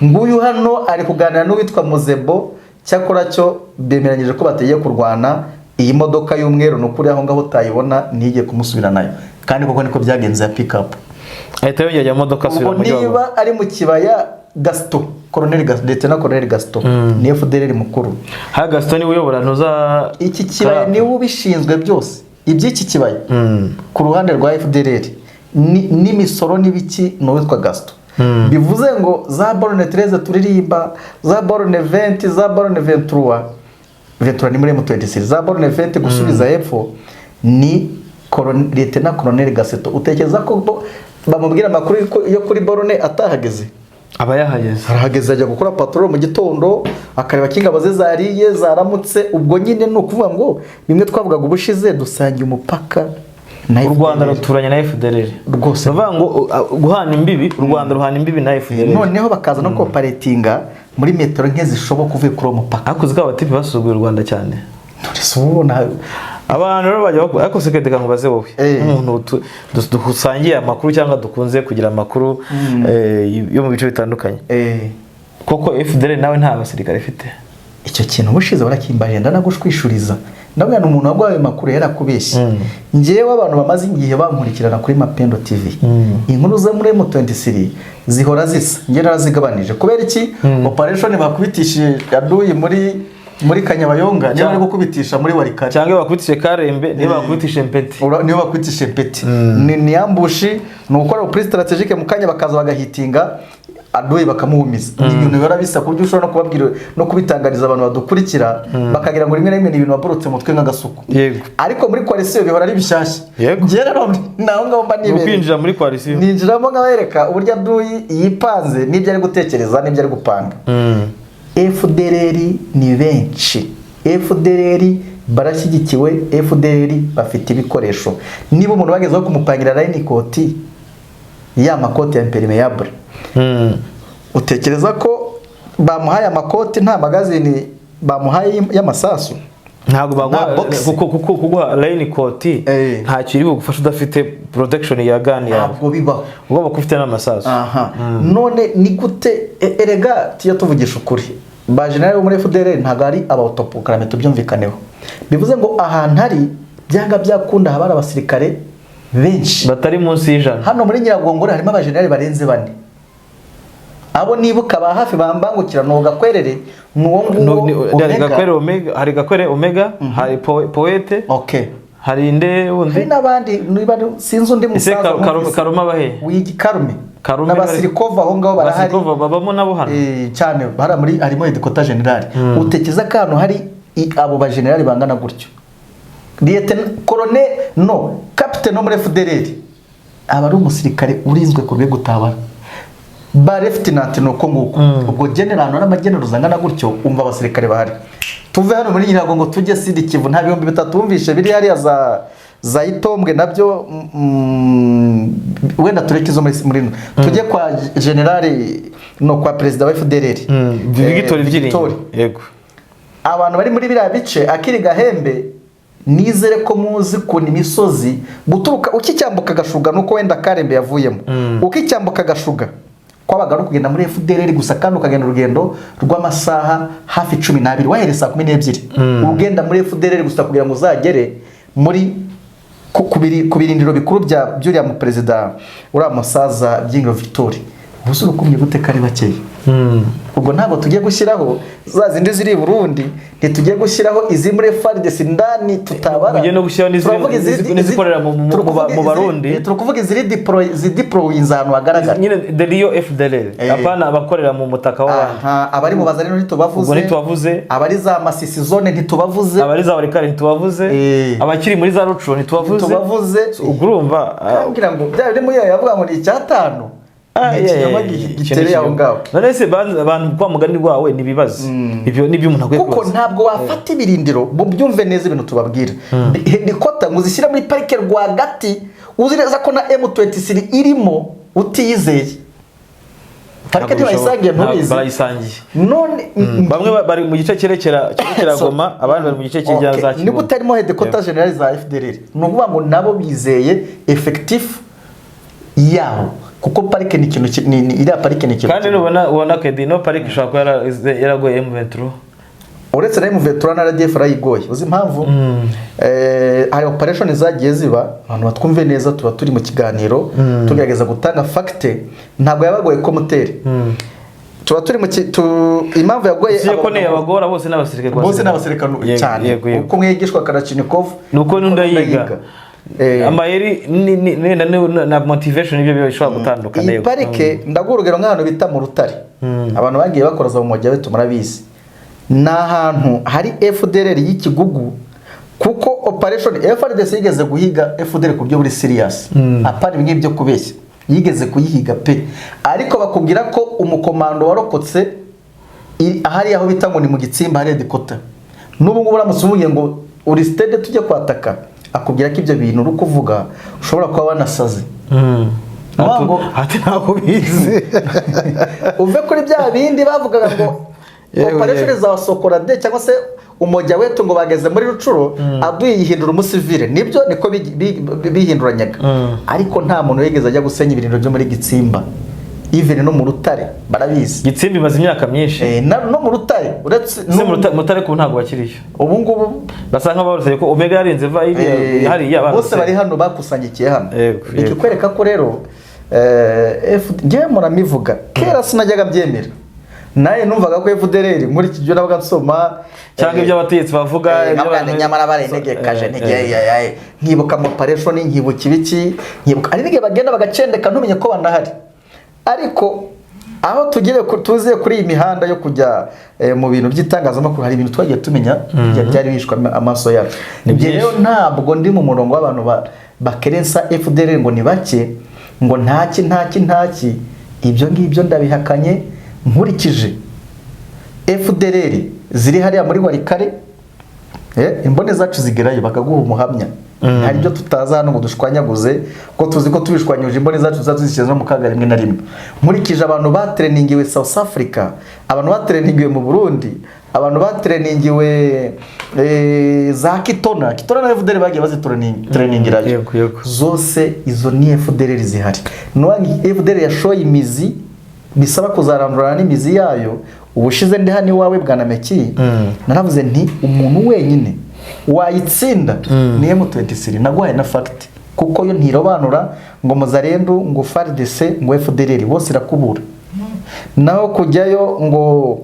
Nguyu hano ari kuganira n'uwitwa Muzebo, cyakora cyo bemeranyije ko batagiye kurwana. Iyi modoka y'umweru ni ukuri aho ngaho utayibona ntigiye kumusubira nayo, kandi koko niko byagenze ya pick-up. Ahita yongera ajya mu modoka asubira Ubwo mu mujyi wa Goma. niba ari mu kibaya Gaston, Colonel Gaston, Lieutenant Colonel Gaston ni FDLR mukuru. Ha, Gaston niwe uyobora ntuza. Iki kibaya niwe ubishinzwe byose iby'iki kibaya ku ruhande rwa FDLR n'imisoro n'ibiki, ni uwitwa Gaston. Bivuze ngo za borne 13 turirimba, za borne 20, za borne 23, 23 ni muri M26, za borne 20 gusubiza hepfo ni Lieutenant Colonel Gaston. Utekereza ko bamubwira amakuru yo kuri borne atahageze? Aba yahageze. Arahageze, ajya gukora patrol mu gitondo, akareba ko ingabo ze zariye, zaramutse. Ubwo nyine ni ukuvuga ngo bimwe twavugaga ubushize, dusangiye umupaka na U Rwanda FDLR. ruturanye na FDLR. Rwose. Ni ukuvuga ngo guhana imbibi, u Rwanda ruhana imbibi na FDLR. Noneho bakaza no koperatinga muri metero nke zishoboka uvuye kuri uwo mupaka. Ariko uzi ko abatipe basuzuguye u Rwanda cyane? None se ubu ubona Abantu rero bajya bakora, ariko se reka nkubaze wowe, nk'umuntu dusangiye amakuru cyangwa dukunze kugira amakuru yo mu bice bitandukanye, koko FDLR nawe nta basirikare ifite? Icyo kintu ubushize warakimbaje, ndanagushwishuriza, ndabwira ni umuntu waguhaye ayo makuru yarakubeshye. Njyewe abantu bamaze igihe bankurikirana kuri Mapendo TV, inkuru zo muri M23 zihora zisa, njye narazigabanije. Kubera iki? Operation bakubitishije aduyi muri Kanyabayonga niyo bari gukubitisha muri Walikale. Cyangwa bakubitije Karembe, niyo bakubitije Mpeti. Niyo bakubitishije Mpeti, ni ambush, ni ugukora repli stratégique mu kanya bakaza bagahitinga aduyi bakamuhumiza. Ni ibintu bihora bisa ku buryo ushobora no kubabwira no kubitangariza abantu badukurikira bakagira ngo rimwe na rimwe ni ibintu waborotse mu mutwe nk'agasuku. Ariko muri coalition bihora ari bishyashya. Njye rero naho ngaho mba Ni nibereye. ukwinjira muri coalition. Ninjiramo nkabereka uburyo aduyi yipanze n'ibyo ari gutekereza n'ibyo ari gupanga. FDLR ni benshi, FDLR barashyigikiwe, FDLR bafite ibikoresho. Niba umuntu bagezeho kumupangira raincoat, ya makoti ya imperméable, utekereza ko bamuhaye amakoti nta magazine bamuhaye y'amasasu? Ntabwo baguha Nta box. kuko kuguha raincoat ntacyo iri bugufasha udafite protection ya gun yawe. Ntabwo bibaho. Ugomba kuba ufite n'amasasu. Aha none ni gute erega tujya tuvugisha ukuri, ba general bo muri FDLR ntabwo ari abautoproclamé, tubyumvikaneho. Bivuze ngo ahantu ari byanga byakunda haba hari abasirikare benshi batari munsi y'100. Hano muri Nyiragongo harimo abajenerali barenze bane. Abo nibuka ba hafi bambangukira ni Gakwerere, ni uwo nguwo Hari Omega. Gakwere Omega, hari Gakwere Omega, hari Poete, Okay. Hari inde wundi? Hari n'abandi, niba sinzi undi Ese musaza numvise. Karuma bahe? Wigi Karume. Karume. N'abasirikova aho ngaho barahari. Basirikova babamo nabo hano. Cyane, hariya muri harimo headquarter general. Utekereza ko ahantu hari abo ba general bangana gutyo, lieutenant colonel, no captain no muri FDLR aba ari umusirikare urinzwe ku rwego utabara ba lieutenant, ni uko nguko. Ubwo general n'amageneral angana gutyo, umva abasirikare bahari. Tuve hano muri Nyiragongo tujye Sud Kivu, nta 3000 wumvishe biri hariya za Itombwe nabyo. Wenda tureke izo muri tujye kwa general, no kwa perezida wa FDLR. Victor Victor. Byiringiro, yego. Abantu bari muri biriya bice akiri Gahembe, nizere ko muzi ukuntu imisozi guturuka ukicyambuka Gashuga, nuko wenda Karembe yavuyemo, ukicyambuka Gashuga kwabaga ari ukugenda muri FDLR gusa, kandi ukagenda urugendo rw'amasaha hafi 12 wahereye saa 12, ugenda muri FDLR gusa kugira ngo uzagere muri ku birindiro bikuru bya by'uriya mu perezida, uriya musaza Byiringiro Victor. Ubu se urukumye gute ko ari bakeya? Ubwo ntabwo tugiye gushyiraho za zindi ziri i Burundi, ntitugiye gushyiraho iziri muri FARDC ndani tutabara. Mugiye no gushyiraho Turavuga n'izikorera turakuvuga mu Barundi. Turakuvuga iziri zideployinze ahantu hagaragara. Nyine the real FDLR, apana abakorera mu mutaka w'abandi. Aha, abari mu Bazarino ntitubavuze. Ubwo ntitubavuze. Abari za Masisi zone ntitubavuze. Abari za Walikale ntitubavuze. Abakiri muri za Rucuro ntitubavuze. Ntitubavuze. Ubwo urumva Kugira ngo bya biri muri yavuga ngo ni icyatanu, ni ikinyoma gitereye aho ngaho. None se abantu kwa mugani wawe nibibaze ibyo nibyo umuntu akwiye Kuko kubaza. ntabwo wafata ibirindiro, byumve neza ibintu tubabwira, headquarter ngo uzishyire muri parike rwagati, uzi neza ko na M23 irimo, utiyizeye. Parike Ntabwo ntibayisangiye? bishoboka. Ntabwo Ntubizi? Barayisangiye. None Bamwe bari mu gice cyerekera Goma, abandi bari mu gice kijya za Okay. Nibwo Kibungo. utarimo headquarter general za FDLR, ni ukuvuga ngo nabo bizeye effectif yabo, kuko parike ni ikintu iriya parike ni ikintu Kandi nubona ubona kedi no parike ishobora kuba yaragoye M23. Uretse na M23 na RDF arayigoye. Uzi impamvu? Hari operation zagiye ziba, abantu batwumve neza, tuba turi mu kiganiro tugerageza gutanga facts. Ntabwo yabagoye ko muteri tuba turi mu impamvu yagoye Si ko abo ne abagora bose n'abasirikare kwa Bose n'abasirikare cyane. Yego. Uko umwe yigishwa Kalashnikov, Nuko n'undi ayiga. Ayiga. Amayeri na motivation nibyo bishobora gutandukana. Iyi Yego. parike, ndaguha urugero nk'ahantu bita mu Rutare. Abantu bagiye bakora za mu mujyi murabizi, ni ahantu hari FDLR y'ikigugu, kuko operation FARDC yigeze guhiga FDLR ku buryo buri serious, apana ibingibi byo kubeshya, yigeze kuyihiga pe. Ariko bakubwira ko umukomando warokotse ahari aho bita ngo ni mu Gitsimba, hari headquarter. N'ubu ngubu uramutse umubwiye ngo uri stade tujye kwataka, akubwira ko ibyo bintu uri kuvuga ushobora kuba wanasaze. Ati ntabwo bizi. Uve kuri bya bindi bavugaga ngo operation za Sokola de cyangwa se Umoja Wetu, ngo bageze muri Rucuro, aduye yihindura umusivile. Nibyo, niko bihinduranyaga, ariko nta muntu wigeze ajya gusenya ibirindiro byo muri Gitsimba, even no mu Rutare barabizi. Gitsimba imaze imyaka myinshi. No mu Rutare uretse Se mu Rutare ku ntabwo bakiriyo. Ubu ngubu Basa nk'abarose ko Omega yarenze va iriya hariya bose barose. Bari hano, bakusanyikiye hano. Yego. Ikikwereka ko rero njyewe muramivuga kera sinajyaga mbyemera, nawe numvaga ko FDLR muri iki gihe nabaga nsoma Cyangwa ibyo abategetsi bavuga, ibyo nkavuga nti nyamara barenegekaje, nkibuka ama operation, nkibuka ibiki, nkibuka hari n'igihe bagenda bagacendeka ntumenye ko banahari. Ariko aho tugere tuziye kuri iyi mihanda yo kujya mu bintu by'itangazamakuru, hari ibintu twagiye tumenya byari bishwe amaso yacu. Ni Njye byinshi. rero ntabwo ndi mu murongo w'abantu bakerensa FDLR ngo ni bake, ngo ntaki ntaki ntaki. Ibyo ngibyo ndabihakanye nkurikije FDLR ziri hariya muri Walikale. Imbone zacu zigerayo bakaguha umuhamya. Hari ibyo tutaza hano ngo dushwanyaguze, ko tuzi ko tubishwanyuje imbone zacu ziba tuzishyize no mu kaga rimwe na rimwe. Nkurikije abantu batreningiwe South Africa, abantu batreningiwe mu Burundi, abantu batreningiwe za Kitona, Kitona na FDLR bagiye bazitreningirayo. Yego. Zose izo ni FDLR zihari. Nuwangi FDLR yashoye imizi, bisaba kuzarandurana n'imizi yayo. Ubushize ndi hano iwawe bwana Meki, naravuze nti umuntu wenyine wayitsinda ni M23. Naguhaye na fact, kuko yo ntirobanura ngo Muzarendu, ngo FARDC, ngo FDLR, bose irakubura. Naho kujyayo ngo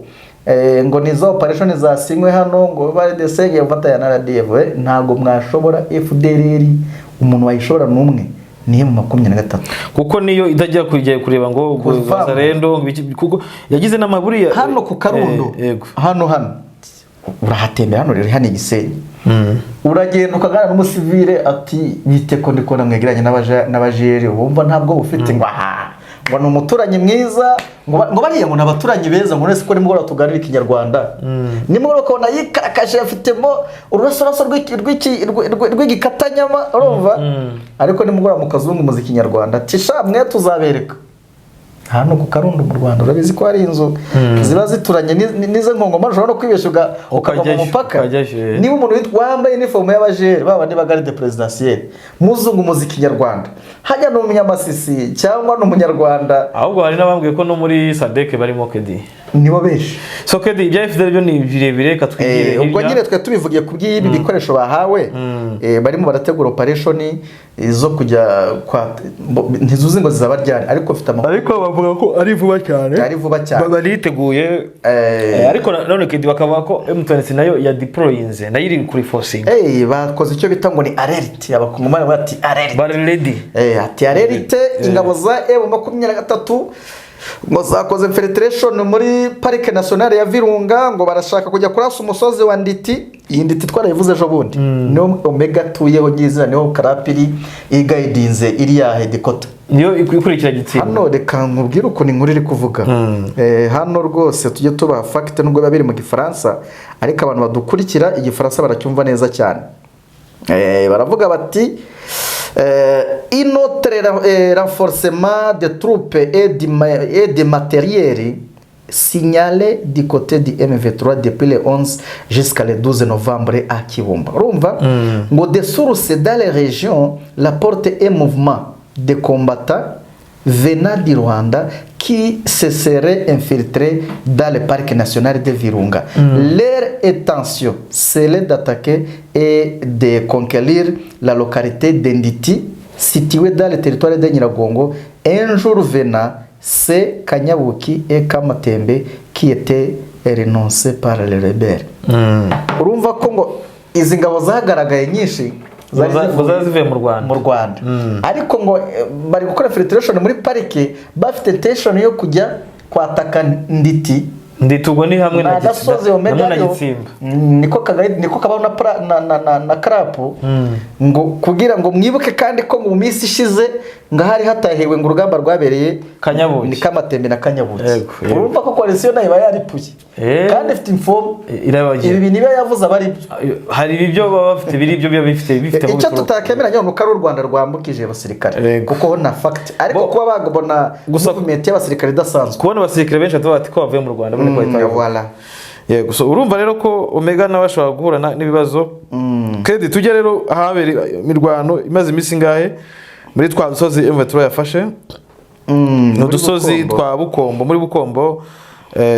Ngo ni za operation zasinywe hano ngo FARDC igiye gufatanya na RDF. Ntabwo mwashobora FDLR, umuntu wayishobora n'umwe ni M23. Kuko niyo itajya kujya kureba ngo Kuvamo. Wazalendo ngo kuko yagize n'amaburiya. Hano ku Karundo, hano urahatembera, hano rero hano i Gisenyi, uragenda ukaganira n'umusivile ati: "Bite ko ndi kubona mwegeranye n'abajeri?" Wumva ntabwo ufite ngo aha ngo ni umuturanyi mwiza, ngo bariya ngo ni abaturanyi beza, ngo nese ko nimugoroba tuganira Ikinyarwanda, nimugoroba ukabona yikarakaje afitemo ururasoraso rw'igikatanyama, urumva? Ariko nimugoroba mu kazungu muzi Ikinyarwanda, ati: "Sha mwe tuzabereka." Hano ku Karundo mu Rwanda urabizi ko hari inzu ziba zituranye n'izo nkongoma, ushobora no kwibeshya ukava mu Ukajyayo, mupaka. ukajyayo. Niba umuntu wambaye inifomu y'abajere ba bandi ba garde présidentielle muzungu muzi Ikinyarwanda, hajya ni umunyamasisi cyangwa ni Umunyarwanda? Ahubwo hari n'abambwiye ko no muri SADC barimo, kedi. Nibo benshi. So kedi, ibya FDL byo ni birebire, reka twigire Ubwo hirya. nyine twe tubivugiye ku by'ibi bikoresho bahawe, barimo barategura operation zo kujya kwa ntizuzi ngo zizaba ryari, ariko mfite amakuru. Ariko bavuga ko ari vuba cyane. Ari vuba cyane. Bariteguye. Ariko none kedi, bakavuga ko M23 nayo ya deployinze, nayo iri kuri forcing. Bakoze icyo bita ngo ni alert, Abakongomani bati alert. Bari ready. Ati alert, ingabo za M23 ngo zakoze infiltration muri Parike Nationale ya Virunga, ngo barashaka kujya kurasa umusozi wa Nditi. Iyi Nditi twarayivuze ejo bundi, niho Omega atuyeho nyizina, niho Karapiri igayidinze iriya headquarter. Niyo ikurikira Gitsimba. Hano reka nkubwire ukuntu inkuru iri kuvuga. Hano rwose tujye tubaha fact, nubwo biba biri mu Gifaransa, ariko abantu badukurikira Igifaransa baracyumva neza cyane. Baravuga bati un autre renforcement de troupes et de matériel signalé du côté du M23 depuis le 11 jusqu'à le 12 novembre à Kibumba. Urumva ngo des sources dans les régions rapportent un mouvement de combattants venant du Rwanda qui se seraient infiltrés dans le parc national de Virunga. Leur intention serait d'attaquer et de conquérir la localité d'Enditi, située dans le territoire de Nyiragongo. Un jour venant, c'est Kanyabuki et Kamatembe qui étaient renoncés par les rebelles. Urumva ko ngo izi ngabo zagaragaye nyinshi zari Ngo zari zivuye mu Rwanda. Mu Rwanda, ariko ngo bari gukora infiltration muri parike, bafite intention yo kujya kwataka Nditi. Nditi ubwo ni hamwe na Ni agasozi Omega hamwe na ariho. Gitsimba. Niko kagari niko kabaho na karapu, ngo kugira ngo mwibuke kandi ko mu minsi ishize ngo hari hatahiwe, ngo urugamba rwabereye Kanyabuki. Ni Kamatembe na Kanyabuki. Yego, yego. Urumva ko coalition nayo iba yaripuye kandi ifite inform. Irabagira. Ibi bintu iba yavuze aba ari byo. Hari ibyo baba bafite, biri ibyo biba bifite aho Icyo bituruka. tutakemeranya ni uko ari u Rwanda rwambukije abasirikare, kuko ho na fact, ariko kuba babona movement y'abasirikare idasanzwe. Kubona abasirikare benshi batuvuga bati ko bavuye mu Rwanda, bo niko bahita babivuga. Voilà. Yego, so urumva rero ko Omega nawe ashobora guhura n'ibibazo. Kedi, tujye rero ahabera imirwano imaze iminsi ingahe, muri twa dusozi M23 yafashe. Ni udusozi muri Bukombo. Twa Bukombo, muri Bukombo.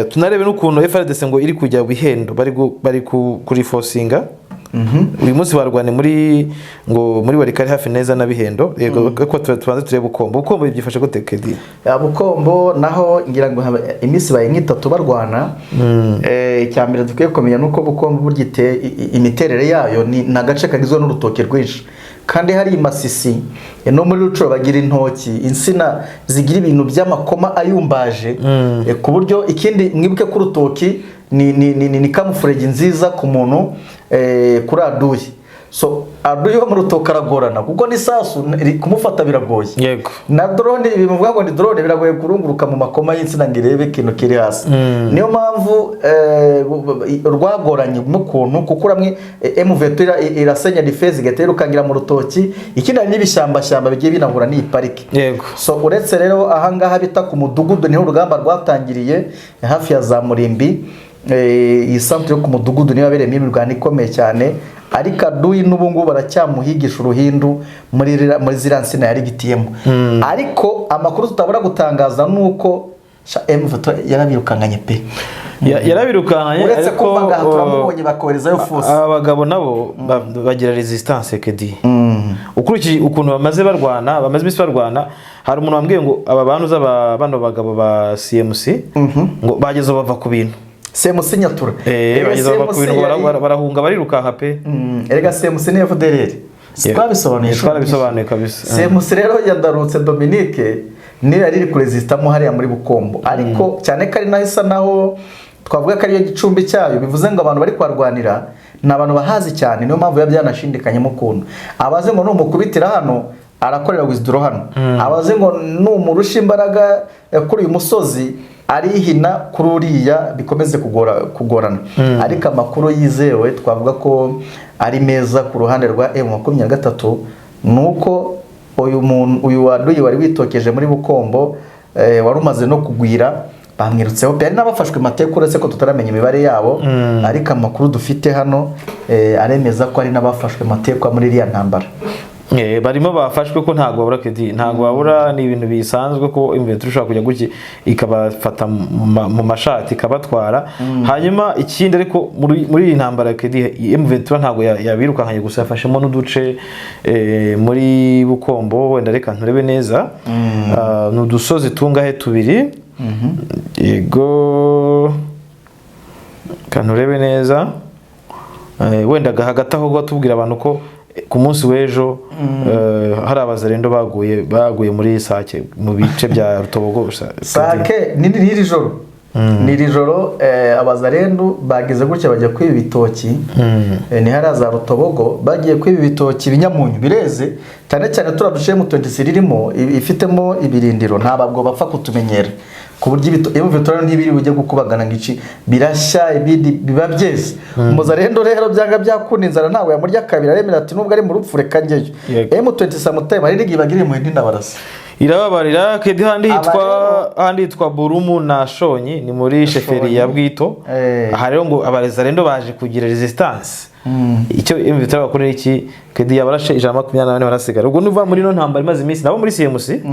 Tunarebe n'ukuntu FARDC ngo iri kujya Bihendo, bari kurifosinga. Uyu munsi barwane muri ngo muri Walikale hafi neza na Bihendo. Yego, ariko tubanze turebe Bukombo. Bukombo byifashe gute, Kedi? Ya Bukombo naho ngira ngo iminsi ibaye nk'itatu barwana. Icya mbere dukwiye kumenya ni uko Bukombo burya imiterere yayo ni agace kagizwe n'urutoki rwinshi, kandi hari i Masisi no muri Rucuro bagira intoki, insina zigira ibintu by'amakoma ayumbaje. Ku buryo ikindi mwibuke ko urutoki ni camouflage nziza ku muntu, kuri aduyi. So aduyi wo mu rutoki aragorana kuko n'isasu kumufata biragoye. Na drone, ibi muvuga ngo ni drone, biragoye kurunguruka mu makoma y'insina ngo irebe ikintu kiri hasi. Niyo mpamvu rwagoranye n'ukuntu, kuko uramwe M23 irasenya defense igahita yirukangira mu rutoki. Ikindi hari n'ibishyambashyamba bigiye binahura n'iyi parike. So uretse rero ahangaha bita ku Mudugudu, niho urugamba rwatangiriye hafi ya za Murimbi. Iyi centre yo ku Mudugudu niyo yabereyemo imirwano ikomeye cyane, ariko aduyi n'ubu ngubu baracyamuhigisha uruhindu muri ziriya nsina yarigitiyemo. Ariko amakuru tutabura gutangaza ni uko sha M23 yarabirukankanye pe. Yarabirukankanye. Uretse Ariko kumva ngaha turamubonye, bakoherezayo force. Aba bagabo nabo bagira resistance, kedi. Ukurikije ukuntu bamaze barwana, bamaze iminsi barwana, hari umuntu wambwiye ngo aba bantu z'aba bano bagabo ba CMC ngo bageze aho bava ku bintu. CMC Nyatura. Erega Bageze CMC ku bintu barahunga, barirukanka pe. Erega CMC ni FDLR. Twabisobanuye. Twarabisobanuye kabisa. CMC rero yadarutse Dominique niyo yari iri kurezistamo hariya muri Bukombo, ariko cyane ko ari naho isa naho twavuga ko ariyo gicumbi cyayo, bivuze ngo abantu bari kuharwanira ni abantu bahazi cyane. Niyo mpamvu biba byanashindikanyemo ukuntu abazi ngo numukubitira hano arakorera withdraw hano, abazi ngo numurusha imbaraga kuri uyu musozi arihina kuri uriya, bikomeze kugorana. Ariko amakuru yizewe twavuga ko ari meza ku ruhande rwa M23 ni uko uyu muntu, uyu waduyi wari witokeje muri Bukombo, wari umaze no kugwira, bamwirutseho pe. Hari n'abafashwe mateka, uretse ko tutaramenya imibare yabo, ariko amakuru dufite hano aremeza ko hari n'abafashwe matekwa muri iriya ntambara. Barimo bafashwe ko ntabwo babura kedi, ntabwo babura, ni ibintu bisanzwe ko M23 ishobora kujya gutya ikabafata mu mashati ikabatwara. Hanyuma ikindi ariko muri iyi ntambara kedi, M23 ntabwo yabirukankanye gusa, yafashemo n'uduce muri Bukombo. Wenda reka nturebe neza. Ah, ni udusozi tungahe? Tubiri. Yego, kanturebe neza. Wenda hagati aho tubwira abantu ko ku munsi w'ejo hari abazarendo baguye muri Sake mu bice bya Rutobogo. Sake ni iri joro, ni iri joro abazarendu bagize gutya bajya kwiba ibitoki. Ni hariya za Rutobogo bagiye kwiba ibitoki, ibinyamunyu bireze cyane cyane turiya duce mu 26 ririmo ifitemo ibirindiro, ntabwo bapfa kutumenyera ku buryo iyo bitora ntibiri bujye gukubagana ngo iki birashya, ibindi biba byeze. Umuzarendo rero byanga byakunda inzara ntabwo yamurya kabiri, aremera ati nubwo ari mu rupfu reka njyeyo. M20 samutema riri ibagire mu ndinda barasa. Irababarira kedi. Handi Aba hitwa rero- handi hitwa Burumu na Shonyi, ni muri chefferie ya Bwito. Aha rero ngo abarezarendo baje kugira resistance. Icyo M23 bakorera iki kedi, yabarashe 124 barasigara. Ubwo nuva muri no ntambara imaze iminsi nabo muri CMC,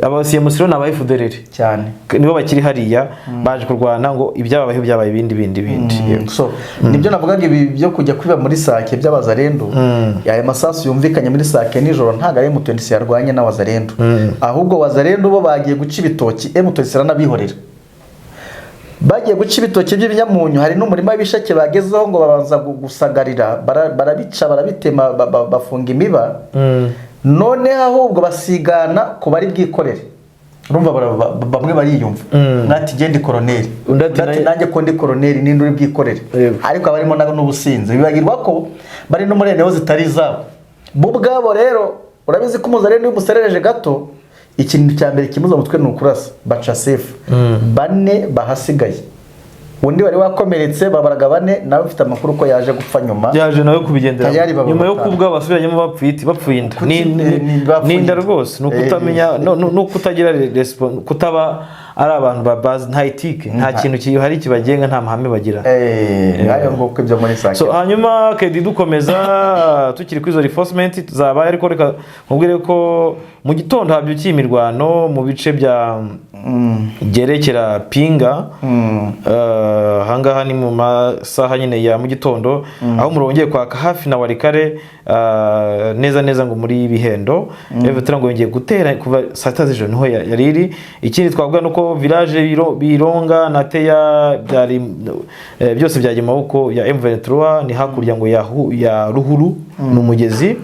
aba CMC rero ni aba FDLR cyane. Nibo bakiri hariya baje kurwana ngo ibyababayeho byabaye ibindi bindi bindi. Yego. So nibyo navugaga, ibi byo kujya kwiba muri Sake by'abazarendu, aya masasu yumvikanye muri Sake nijoro ntabwo ari M26 yarwanye n'abazarendu, ahubwo wazarendu bo bagiye guca ibitoki, M26 iranabihorera. Bagiye guca ibitoki by'ibinyamunyu, hari n'umurima w'ibisheke bagezeho ngo babanza gusagarira, barabica, barabitema, bafunga imiba, noneho ahubwo basigana ku bari bwikorere. Urumva bamwe bariyumva, umwe ati genda koroneri, Undi ati undi ati nanjye ko ndi koroneri ninde uri bwikorere? Ariko abarimo n'ubusinzi bibagirwa ko bari no muri eneo zitari izabo bo ubwabo. Rero urabizi ko umuzarendo iyo umuserereje gato ikintu cya mbere kimuza umutwe ni ukurasa. Baca sefu bane bahasigaye, undi wari wakomeretse babaraga bane nawe ufite amakuru ko yaje gupfa nyuma. Yaje nawe kubigendera Tayari baba nyuma yo batanu. kubwa basubiranyemo bapfuye bapfuye inda. Kuki- bapfuye Ni inda inda. rwose, ni ukutamenya no kutagira kutaba ari abantu babazi, nta ethique, nta kintu gihari kibagenga, nta mahame bagira. Ngayo nguko ibyo muri Sake. So hanyuma kedi dukomeza tukiri kuri izo reinforcement zabaye, ariko reka nkubwire ko mu gitondo habyukiye imirwano mu bice bya byerekera Pinga. Ahangaha ni mu masaha nyine ya mu gitondo, aho umuriro wongeye kwaka hafi na Walikale, neza neza ngo muri Bihendo. M23 ngo yongeye gutera kuva saa 6 z'ijoro niho yari iri. Ikindi twavuga nuko village Bironga na Teya byari byose byagiye mu maboko ya M23, ni hakurya ngo ya Ruhuru, ni umugezi.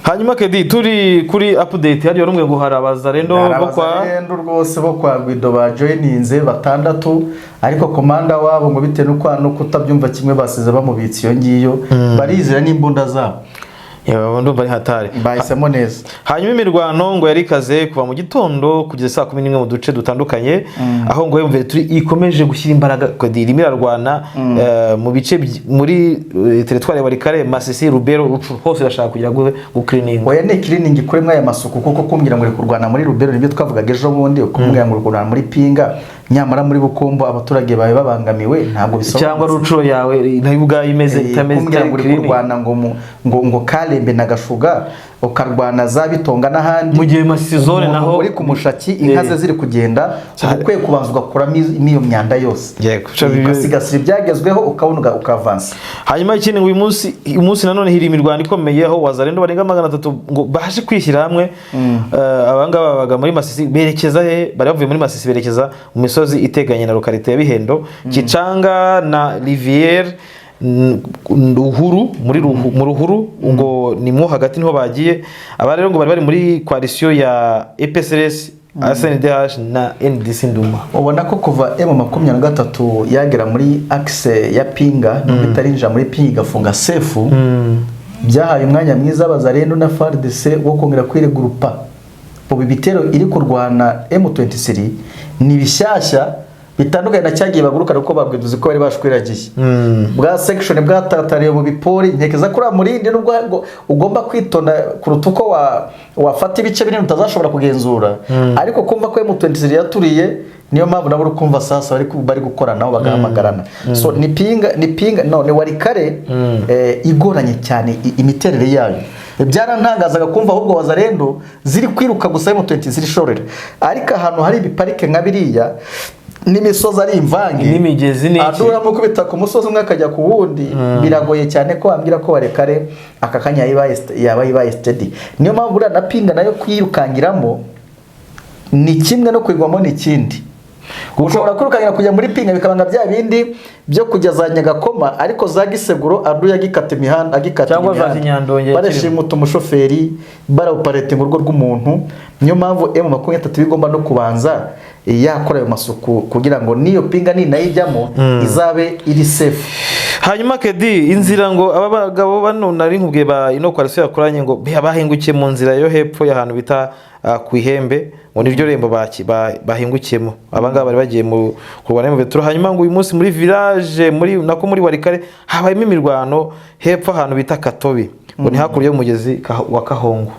Hanyuma kedi turi kuri update hariya rumwe ngo hari abazarendo Hari bo kwa abazarendo rwose bo kwa Guido bajoyininze batandatu, ariko komanda wabo ngo bitewe no kutabyumva kimwe basize bamubitse iyo ngiyo, barizera n'imbunda zabo. Yewe, ndumva ari hatari. Bahisemo neza. Hanyuma imirwano ngo yari ikaze kuva mu gitondo kugeza saa 11 mu duce dutandukanye, aho ngo M23 ikomeje gushyira imbaraga kedi, irimo irarwana mu bice muri teritwari ya Walikale, Masisi, Rubero, Rutshuru, hose irashaka kugira ngo gukirininga. Oya, ni cleaning kuri mwaya masuku, kuko kumbwira ngo uri kurwana muri Rubero nibyo twavugaga ejo bundi, kumbwira ngo uri kurwana muri Pinga nyamara muri Bukombo abaturage bawe babangamiwe ntabwo bisobanutse. Cyangwa Rutshuru yawe nayo ubwayo imeze itameze Kumbwira ngo uri cleaning. kurwana ngo ngo Kalembe na Gashuga. Ukarwana za Bitonga n'ahandi. Mu gihe Masisi zone Umuntu naho uri ku mushaki, inka ze ziri kugenda, uba ukwiye kubanza ugakuramo n'iyo myanda yose, ugasigasira ibyagezweho, ukabona ukavansa. Hanyuma ikindi ngo uyu munsi nanone hiri imirwano ikomeye, aho Wazalendo barenga 300 ngo baje kwishyira hamwe. Abangaba babaga muri Masisi, berekeza he? Bari bavuye muri Masisi berekeza mu misozi iteganye na localité ya Bihendo, Kicanga na Rivière Ruhuru, muri mu Ruhuru, ngo ni mwo hagati niho bagiye. Aba rero ngo bari bari muri coalition ya EPSRS, ASNDH na NDC Nduma. Ubona ko kuva M23 yagera muri axe ya Pinga, nubwo itarinjira muri Pinga igafunga sefu, byahaye umwanya mwiza Abazalendo na FARDC wo kongera kwiregurupa. Ubu ibitero iri kurwana M23 ni bishyashya, bitandukanye na cyagiye bagurukana, kuko babwiduzi ko bari bashwiragiye bwa section bwatatariye mu bipori. Ntekeza kuri murindi, nubwo ngo ugomba kwitonda kuruta uko wafata ibice binini utazashobora kugenzura, ariko kumva ko M23 yaturiye, niyo mpamvu nabo uri kumva sasa bari gukoranaho, bagahamagarana. So ni Pinga, ni Pinga, no ni Walikale, igoranye cyane imiterere yayo. Byarantangazaga kumva ahubwo Wazalendo ziri kwiruka gusa, M23 ishorera, ariko ahantu hari ibiparike nka biriya n'imisozi ari imvange N'imigezi n'iki. Aduramo kubita ku musozi umwe akajya ku wundi, biragoye cyane ko wambwira ko Walikale aka kanya yaba ibaye steady. Niyo mpamvu buriya na Pinga nayo kuyirukangiramo ni kimwe no kuyigwamo ni ikindi. Ushobora kwirukankira kujya muri Pinga bikaba nka bya bindi byo kujya za Nyagakoma, ariko za Giseguro aduye agikata imihanda, agikata Cyangwa za imihanda. Kinyandonge. Barashimuta umushoferi, barawuparetinga urugo rw'umuntu. Niyo mpamvu M23 igomba no kubanza yakora ayo masuku kugira ngo n'iyo Pinga ninayijyamo izabe iri safe. Hanyuma kedi inzira ngo aba bagabo bano nari nkubwiye ba ino coalition yakoranye, ngo bahingukiye mu nzira yo hepfo y'ahantu bita ku Ihembe, ngo niryo rembo bahingukiyemo. Aba ngaba bari bagiye mu kurwana mu Betro. Hanyuma ngo uyu munsi muri village, muri nako muri Walikale, habayemo imirwano hepfo ahantu bita Katobi, ngo ni hakurya y'umugezi wa Kahongo.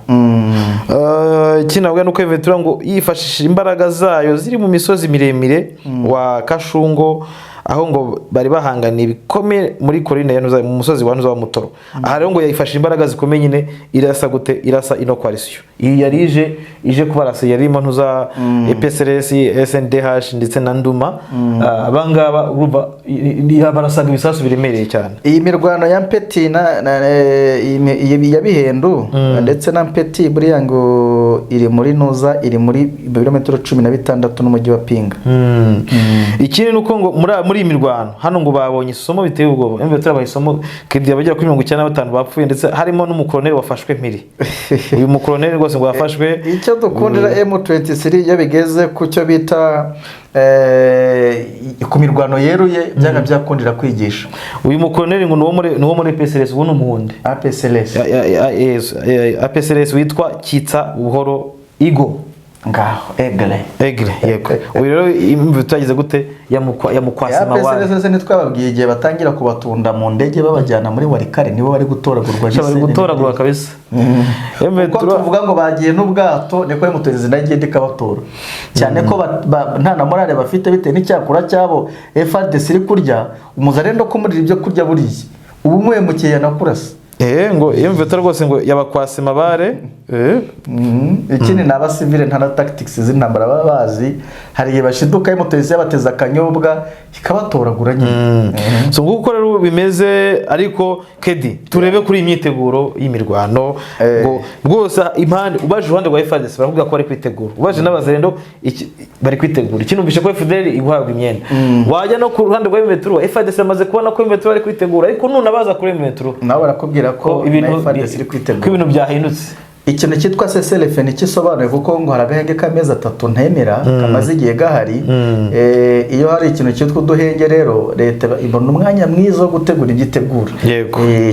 Ikindi navuga ni uko Ventura ngo yifashishije imbaraga zayo ziri mu misozi miremire wa Kashungo, aho ngo bari bahanganiye ibikomeye muri colline ya Ntuza, mu musozi wa Ntuza wa Mutoro. Aha rero ngo yifashishije imbaraga zikomeye nyine, irasa gute? Irasa ino coalition iyi yari ije kubarasa, yarimo Ntuza, EPSRS, SNDH ndetse na Nduma. Abangaba urumva barasaga ibisasu biremereye cyane. Iyi mirwano ya Mpeti na iyi ya Bihendu ndetse na Mpeti, buriya ngo iri muri Ntuza, iri muri ibirometero 16 n'umujyi wa Pinga. Ikindi ni uko ngo muri iyi mirwano hano ngo babonye isomo biteye ubwoba. M23 babaha isomo kidi, abagera kuri 95 bapfuye, ndetse harimo n'umukoloneli wafashwe mpiri. Uyu mukoloneli rwose ngo yafashwe. Icyo dukundira M23, iyo bigeze ku cyo bita ku mirwano yeruye, byanga byakundira kwigisha. Uyu mukoloneli ngo ni uwo muri PSRS, ubu ni umuhundi. APCLS. Yes, APCLS, witwa Kitsa Buhoro Igo. Ngaho Egle. Egre, yego. Uyu rero imvi yagize gute? Yamukwase mawari. APCLS ntitwababwiye igihe batangira kubatunda mu ndege babajyana muri Walikale, nibo bari gutoragurwa. Bari gutoragura kabisa. Uko M23 tuvuga ngo bagiye n'ubwato, niko M23 nayo igenda ikabatora, cyane ko nta na morale bafite bitewe n'icyakura cyabo FARDC iri kurya. Umuzarendo kumurira ibyo kurya, buriya ubu umuhemukiye yanakurasa. Ngo M23 rwose ngo yabakwase mabare. Ikindi ni abasivile, nta na tactics z'intambara baba bazi. Hari igihe bashiduka M23 yabateza akanyobwa ikabatoragura nyine. So nguko rero bimeze. Ariko kedi turebe kuri iyi myiteguro y'imirwano, ngo rwose impande ubaje uruhande rwa FARDC barakubwira ko bari kwitegura, ubaje n'Abazalendo bari kwitegura. Ikinumvishe ko FDL iguhabwa imyenda, wajya no ku ruhande rwa M23, FARDC bamaze kubona ko M23 bari kwitegura, ariko nunabaza kuri M23 nabo barakubwira ko ko ibintu na FARDC iri ko kwitegura. ibintu byahindutse. Ikintu cyitwa CCLF ntikisobanuye, kuko ngo hari agahenge k'amezi 3 ntemera kamaze igihe gahari. Iyo hari ikintu cyitwa uduhenge rero, leta ibona umwanya mwiza wo gutegura ibyo itegura.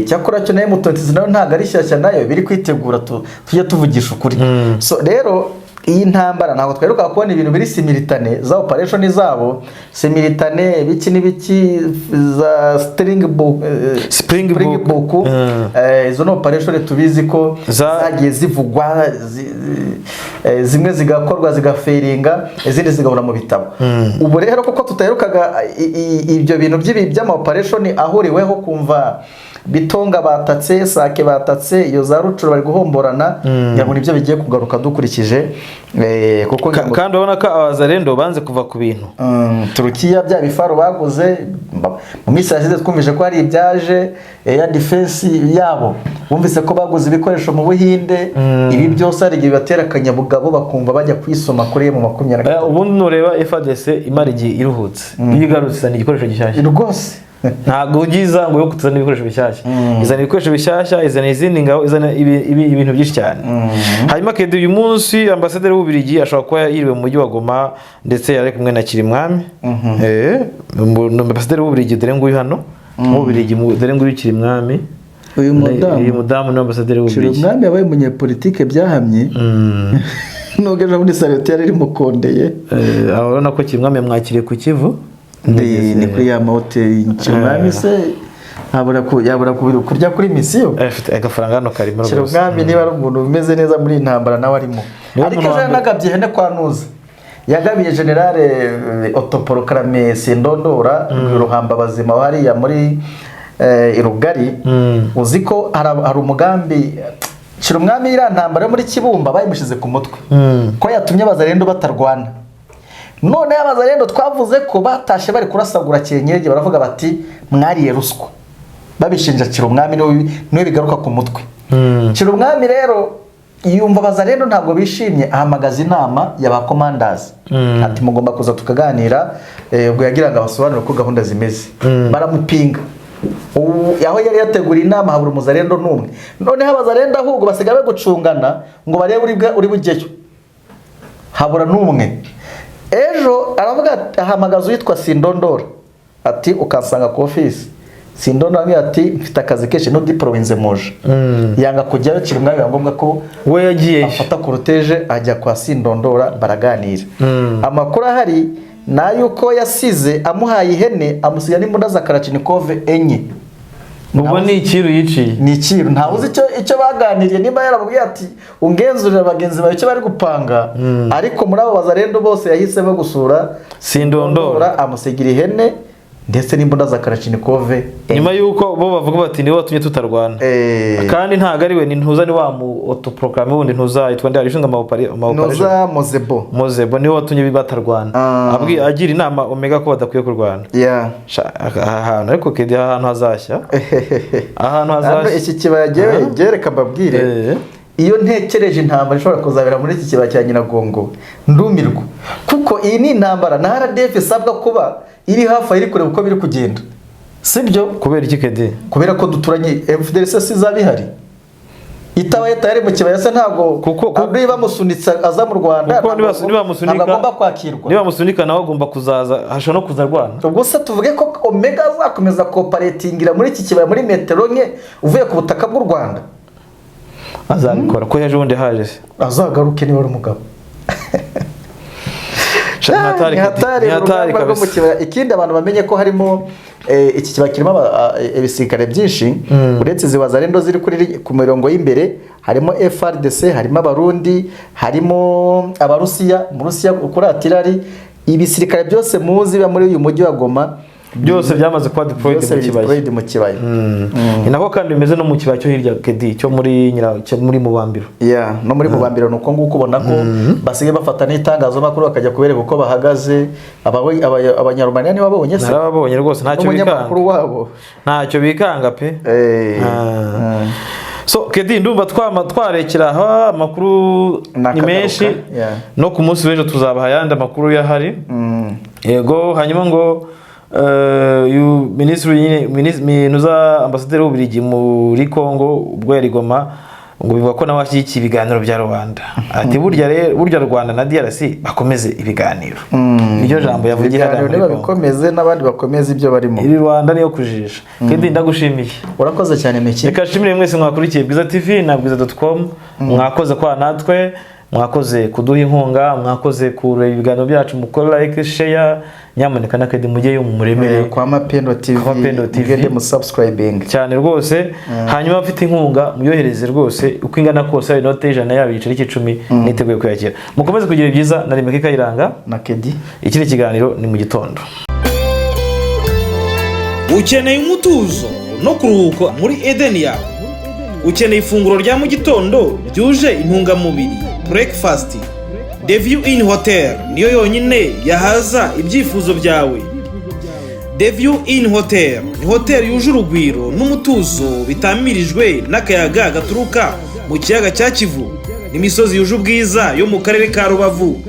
Cyakora cyo nayo M23 nayo ntabwo ari shyashya, nayo biri kwitegura, tujye tuvugisha ukuri. So rero iyi ntambara ntabwo twaheruka kubona ibintu biri simultané, za operation zabo simultané, biki n'ibiki, za string book, Spring Book. Book. Izo ni operation tubizi ko zagiye zivugwa, zimwe zigakorwa zigaferinga, izindi zigahora mu bitabo. Ubu rero kuko tutaherukaga ibyo bintu by'ama operation ahuriweho, kumva Bitonga batatse, Sake batatse, iyo za Rucuru bari guhomborana. Ngira ngo nibyo bigiye kugaruka dukurikije, kuko ngira ngo- Kandi urabona ko abazarendo banze kuva ku bintu. Turukiya bya bifaru baguze mu minsi yashize, twumvise ko hari ibyaje air defense yabo, bumvise ko baguze ibikoresho mu Buhinde. Ibi byose hari igihe bibatera akanyabugabo, bakumva bajya kwisoma kuri M23. Ubundi nureba FARDC imara igihe iruhutse, iyo igarutse izana igikoresho gishyashya. Rwose. Ntabwo ugiza ngo yo kutuzana ibikoresho bishyashya, izana ibikoresho bishyashya, izana izindi ngabo, izana ibintu byinshi cyane. Hanyuma kedi, uyu munsi ambasaderi w'Ububiligi ashobora kuba yiriwe mu mujyi wa Goma, ndetse yari kumwe na Kirimwami. Ni ambasaderi w'Ububiligi, dore nguyu hano mu Bubiligi, dore nguyu Kirimwami. Uyu mudamu. Uyu mudamu ni ambasaderi w'Ububiligi. Umwami yabaye umunyepolitike byahamye, nubwo ejo bundi salute yari rimukondeye. Aho urabona ko Kirimwami yamwakiriye ku Kivu. Ni kuri ya mahoteli. Kirumwami se yabura kurya kuri misiyo? Afite agafaranga hano karimo rwose. Kirumwami niba ari umuntu umeze neza muri iyi ntambara, nawe arimo. Niwe Ariko muntu ejo wa mbere. yanagabye ihene kwa Nuza, yagabiye generale autoproclamé Sindondora Ruhamba bazima hariya muri Irugari. Uzi ko hari umugambi Kirumwami, iriya ntambara yo muri Kibumba bayimushyize ku mutwe ko yatumye abazarendo batarwana. None abazarendo twavuze ko batashye bari kurasagura Kenyege, baravuga bati mwariye ruswa, babishinja Kirumwami, niwe bigaruka ku mutwe. Kirumwami rero yumva abazarendo ntabwo bishimye, ahamagaza inama ya ba commanders, ati mugomba kuza tukaganira. Ubwo yagira ngo abasobanurire uko gahunda zimeze, baramupinga. Ubu aho yari yateguriye inama habura umuzarendo n'umwe. Noneho abazarendo ahubwo basigaye bagucungana ngo barebe uri bujyeyo, habura n'umwe. Ejo aravuga ahamagaza uwitwa Sindondora, ati ukansanga ku ofisi. Sindondora aramubwira ati mfite akazi kenshi, n'udiporowinze muje. Yanga kujyayo. Kiri biba ngombwa ko We yagiye afata cortège ajya kwa Sindondora, baraganira. Amakuru ahari ni ay'uko yasize amuhaye ihene, amusiga n'imbunda za Kalachnikov enye. Ubwo ni ikiru yiciye. Ni ikintu ntawe uzi icyo baganiriye, nimba yaramubwiye ati ungenzurira bagenzi bawe icyo bari gupanga. Ariko muri abo bazarendo bose yahisemo gusura Sindondora, amusigira ihene ndetse n'imbunda za Kalachnikov enye. Nyuma y'uko bo bavuga bati niwe watumye tutarwana, kandi ntabwo ari we, ni ntuza, ni wa mu autoproclamé wundi, ntuza yitwa nde, ushinzwe ama Noza Mozebo. Mozebo niwe watumye batarwana. Agira inama Omega ko badakwiye kurwana. Sha, aha hantu ariko kedi, aha hantu hazashya, ahantu Hano hazashya. iki kibaya jyewe reka mbabwire, iyo ntekereje intambara ishobora kuzabera muri iki kibaya cya Nyiragongo ndumirwa, kuko iyi ni intambara na RDF isabwa kuba iri hafi aho, iri kureba uko biri kugenda, sibyo? Kubera iki, kedi? Kubera ko duturanye. FDLC si izaba ihari, itabaye tayari mu kibaya se ntabwo adui bamusunitse aza mu Rwanda, Kuko nibamusunika ntabwo agomba kwakirwa. Nibamusunika nawe agomba kuzaza, hashobora no kuza arwana. Ubwo se tuvuge ko Omega azakomeza koparetingira muri iki kibaya muri metero nke uvuye ku butaka bw'u Rwanda? Azabikora ko ejo bundi haje se. Azagaruke niba ari umugabo. Sha, ni hatari, Ni Kedi. hatari, Ni hatari urugamba rwo mu kabisa. kibaya. Ikindi abantu bamenye ko harimo iki kibaya kirimo ibisirikare byinshi. Uretse izi wazarendo ziri ku mirongo y'imbere, harimo FARDC, harimo Abarundi, harimo Abarusiya, Murusiya kuri artillery. Ibisirikare byose muzi biba muri uyu mujyi wa Goma Byose byamaze kuba deployed byose mu biri kibaya. deployed mu kibaya. Ni nako kandi bimeze no mu kibaya cyo hirya, kedi, cyo muri nyira, cyo muri Mubambiro. Yeah, no muri Mubambiro ni uko nguko. Ubona ko basigaye bafata n'itangazamakuru bakajya kubereka uko bahagaze. Abanyarumaniya niba babonye se? Narababonye rwose, ntacyo bikanga. N'umunyamakuru wabo. Ntacyo bikanga pe. So kedi, ndumva twama twarekera aha, amakuru ni Nakagaruka, menshi. yeah. No ku munsi w'ejo tuzabaha ayandi makuru yahari. Yego, hanyuma ngo uyu minisitiri nyine, nuza ambasaderi w'Ububiligi muri Congo, ubwo yari Goma, ngo bivuga ko nawe ashyigikiye ibiganiro bya rubanda, ati burya rero, burya Rwanda na DRC bakomeze ibiganiro. Niryo jambo yavugiye hariya Ibiganiro muri Congo. nibabikomeze, n'abandi bakomeze ibyo barimo. Iri Rwanda niyo kujijisha. Kedi, ndagushimiye. Urakoze cyane, Meki. Reka nshimire mwese mwakurikiye Bwiza TV na bwiza.com. Mwakoze kwa natwe, mwakoze kuduha inkunga, mwakoze kureba ibiganiro byacu, mukore like, share nyamuneka, na kedi mujyeyo mumuremere. Kwa Mapendo TV. Kwa Mapendo TV. Mugende mu subscribing. Cyane rwose. Hanyuma abafite inkunga muyohereze rwose, uko ingana kose, yaba inote y'ijana, yaba igiceri cy'icumi, niteguye kuyakira. Mukomeze kugira ibyiza. Na Remeka Kayiranga na Kedi. Ikindi kiganiro ni mu gitondo. Ukeneye umutuzo? no kuruhuka muri Edeni yawe. Ukeneye ifunguro rya mu gitondo ryuje intungamubiri, breakfast? The View Inn Hotel niyo yonyine yahaza ibyifuzo byawe. The View Inn Hotel ni hoteli yuje urugwiro n'umutuzo, bitamirijwe n'akayaga gaturuka mu kiyaga cya Kivu n'imisozi yuje ubwiza yo mu karere ka Rubavu.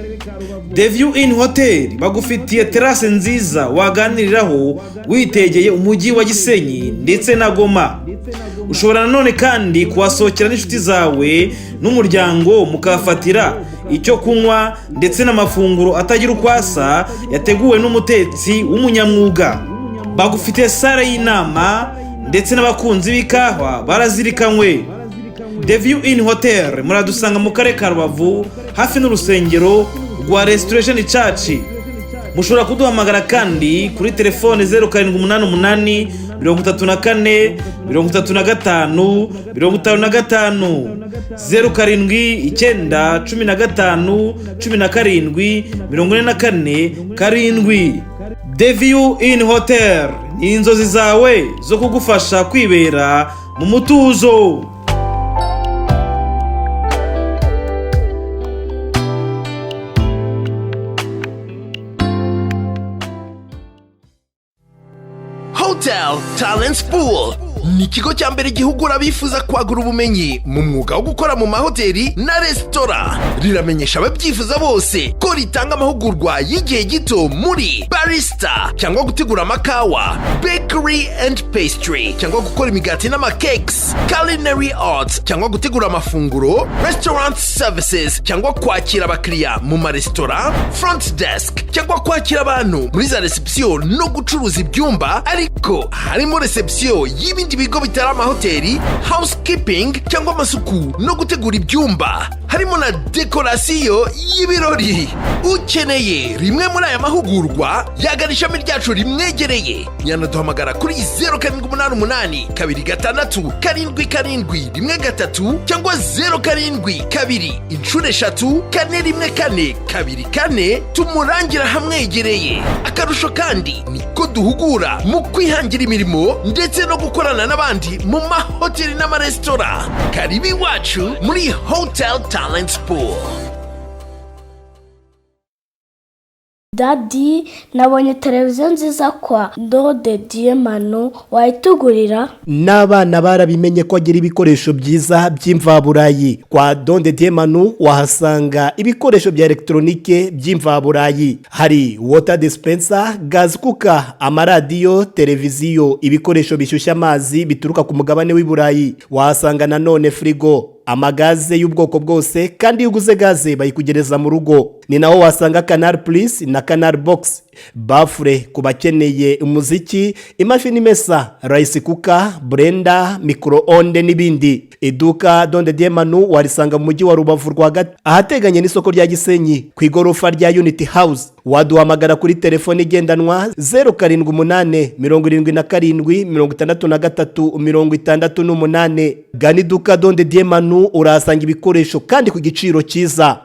The View Inn Hotel bagufitiye terase nziza waganiriraho witegeye umujyi wa Gisenyi ndetse na Goma. Ushobora nanone kandi kuhasohokera n'inshuti zawe n'umuryango, mukahafatira icyo kunywa ndetse n'amafunguro atagira uko asa yateguwe n'umutetsi w'umunyamwuga. Bagufitiye salle y'inama, ndetse n'abakunzi b'ikawa barazirikanywe. The View Inn Hotel muradusanga mu karere ka Rubavu, hafi n'urusengero rwa Restoration Church. Mushobora kuduhamagara kandi kuri telefone 0788 34 35 55, 079 15 17 44 7. The View Inn Hotel ni inzozi zawe zo kugufasha kwibera mu mutuzo. Hotel Talent Pool ni ikigo cya mbere gihugura abifuza kwagura ubumenyi mu mwuga wo gukora mu mahoteli na resitora. Riramenyesha ababyifuza bose ko ritanga amahugurwa y'igihe gito muri barista cyangwa gutegura amakawa, bakery and pastry cyangwa gukora imigati n'amakekes, culinary arts cyangwa gutegura amafunguro, restaurant services cyangwa kwakira abakiriya mu maresitora, front desk cyangwa kwakira abantu muri za reception no gucuruza ibyumba, ariko harimo reception y'ibindi bigo bitari amahoteli, housekeeping cyangwa amasuku no gutegura ibyumba, harimo na dekorasiyo y'ibirori. Ukeneye rimwe muri aya mahugurwa yagana ishami ryacu rimwegereye, yanaduhamagara kuri 0788 26 77 13 cyangwa 072 333 41 24, tumurangira hamwegereye. Akarusho kandi ni ko duhugura mu kwihangira imirimo ndetse no gukorana n'abandi mu mahoteli n'amaresitora. Karibu iwacu muri Hotel Talent Pool. Daddy, nabonye televiziyo nziza kwa Dode Diemano, wayitugurira? N'abana barabimenye ko agira ibikoresho byiza by'imvaburayi. Kwa Donde Diemanu wahasanga ibikoresho bya elegitoronike by'imvaburayi: hari water dispenser, gas cooker, amaradiyo, televiziyo, ibikoresho bishyushya amazi bituruka ku mugabane w'i Burayi. Wahasanga nanone firigo, amagaze y'ubwoko bwose, kandi iyo uguze gaze bayikugereza mu rugo. Ni naho wasanga Canal Plus na Canal Box, baffle ku bakeneye umuziki, imashini imesa, rice cooker, blender, micro-onde n'ibindi. Iduka Donde Diemanu warisanga mu mujyi wa Rubavu rwagati, ahateganye n'isoko rya Gisenyi, ku igorofa rya Unity House. Waduhamagara kuri telefone igendanwa 078 77 63 68. Gana iduka Donde Diemanu, urahasanga ibikoresho kandi ku giciro cyiza.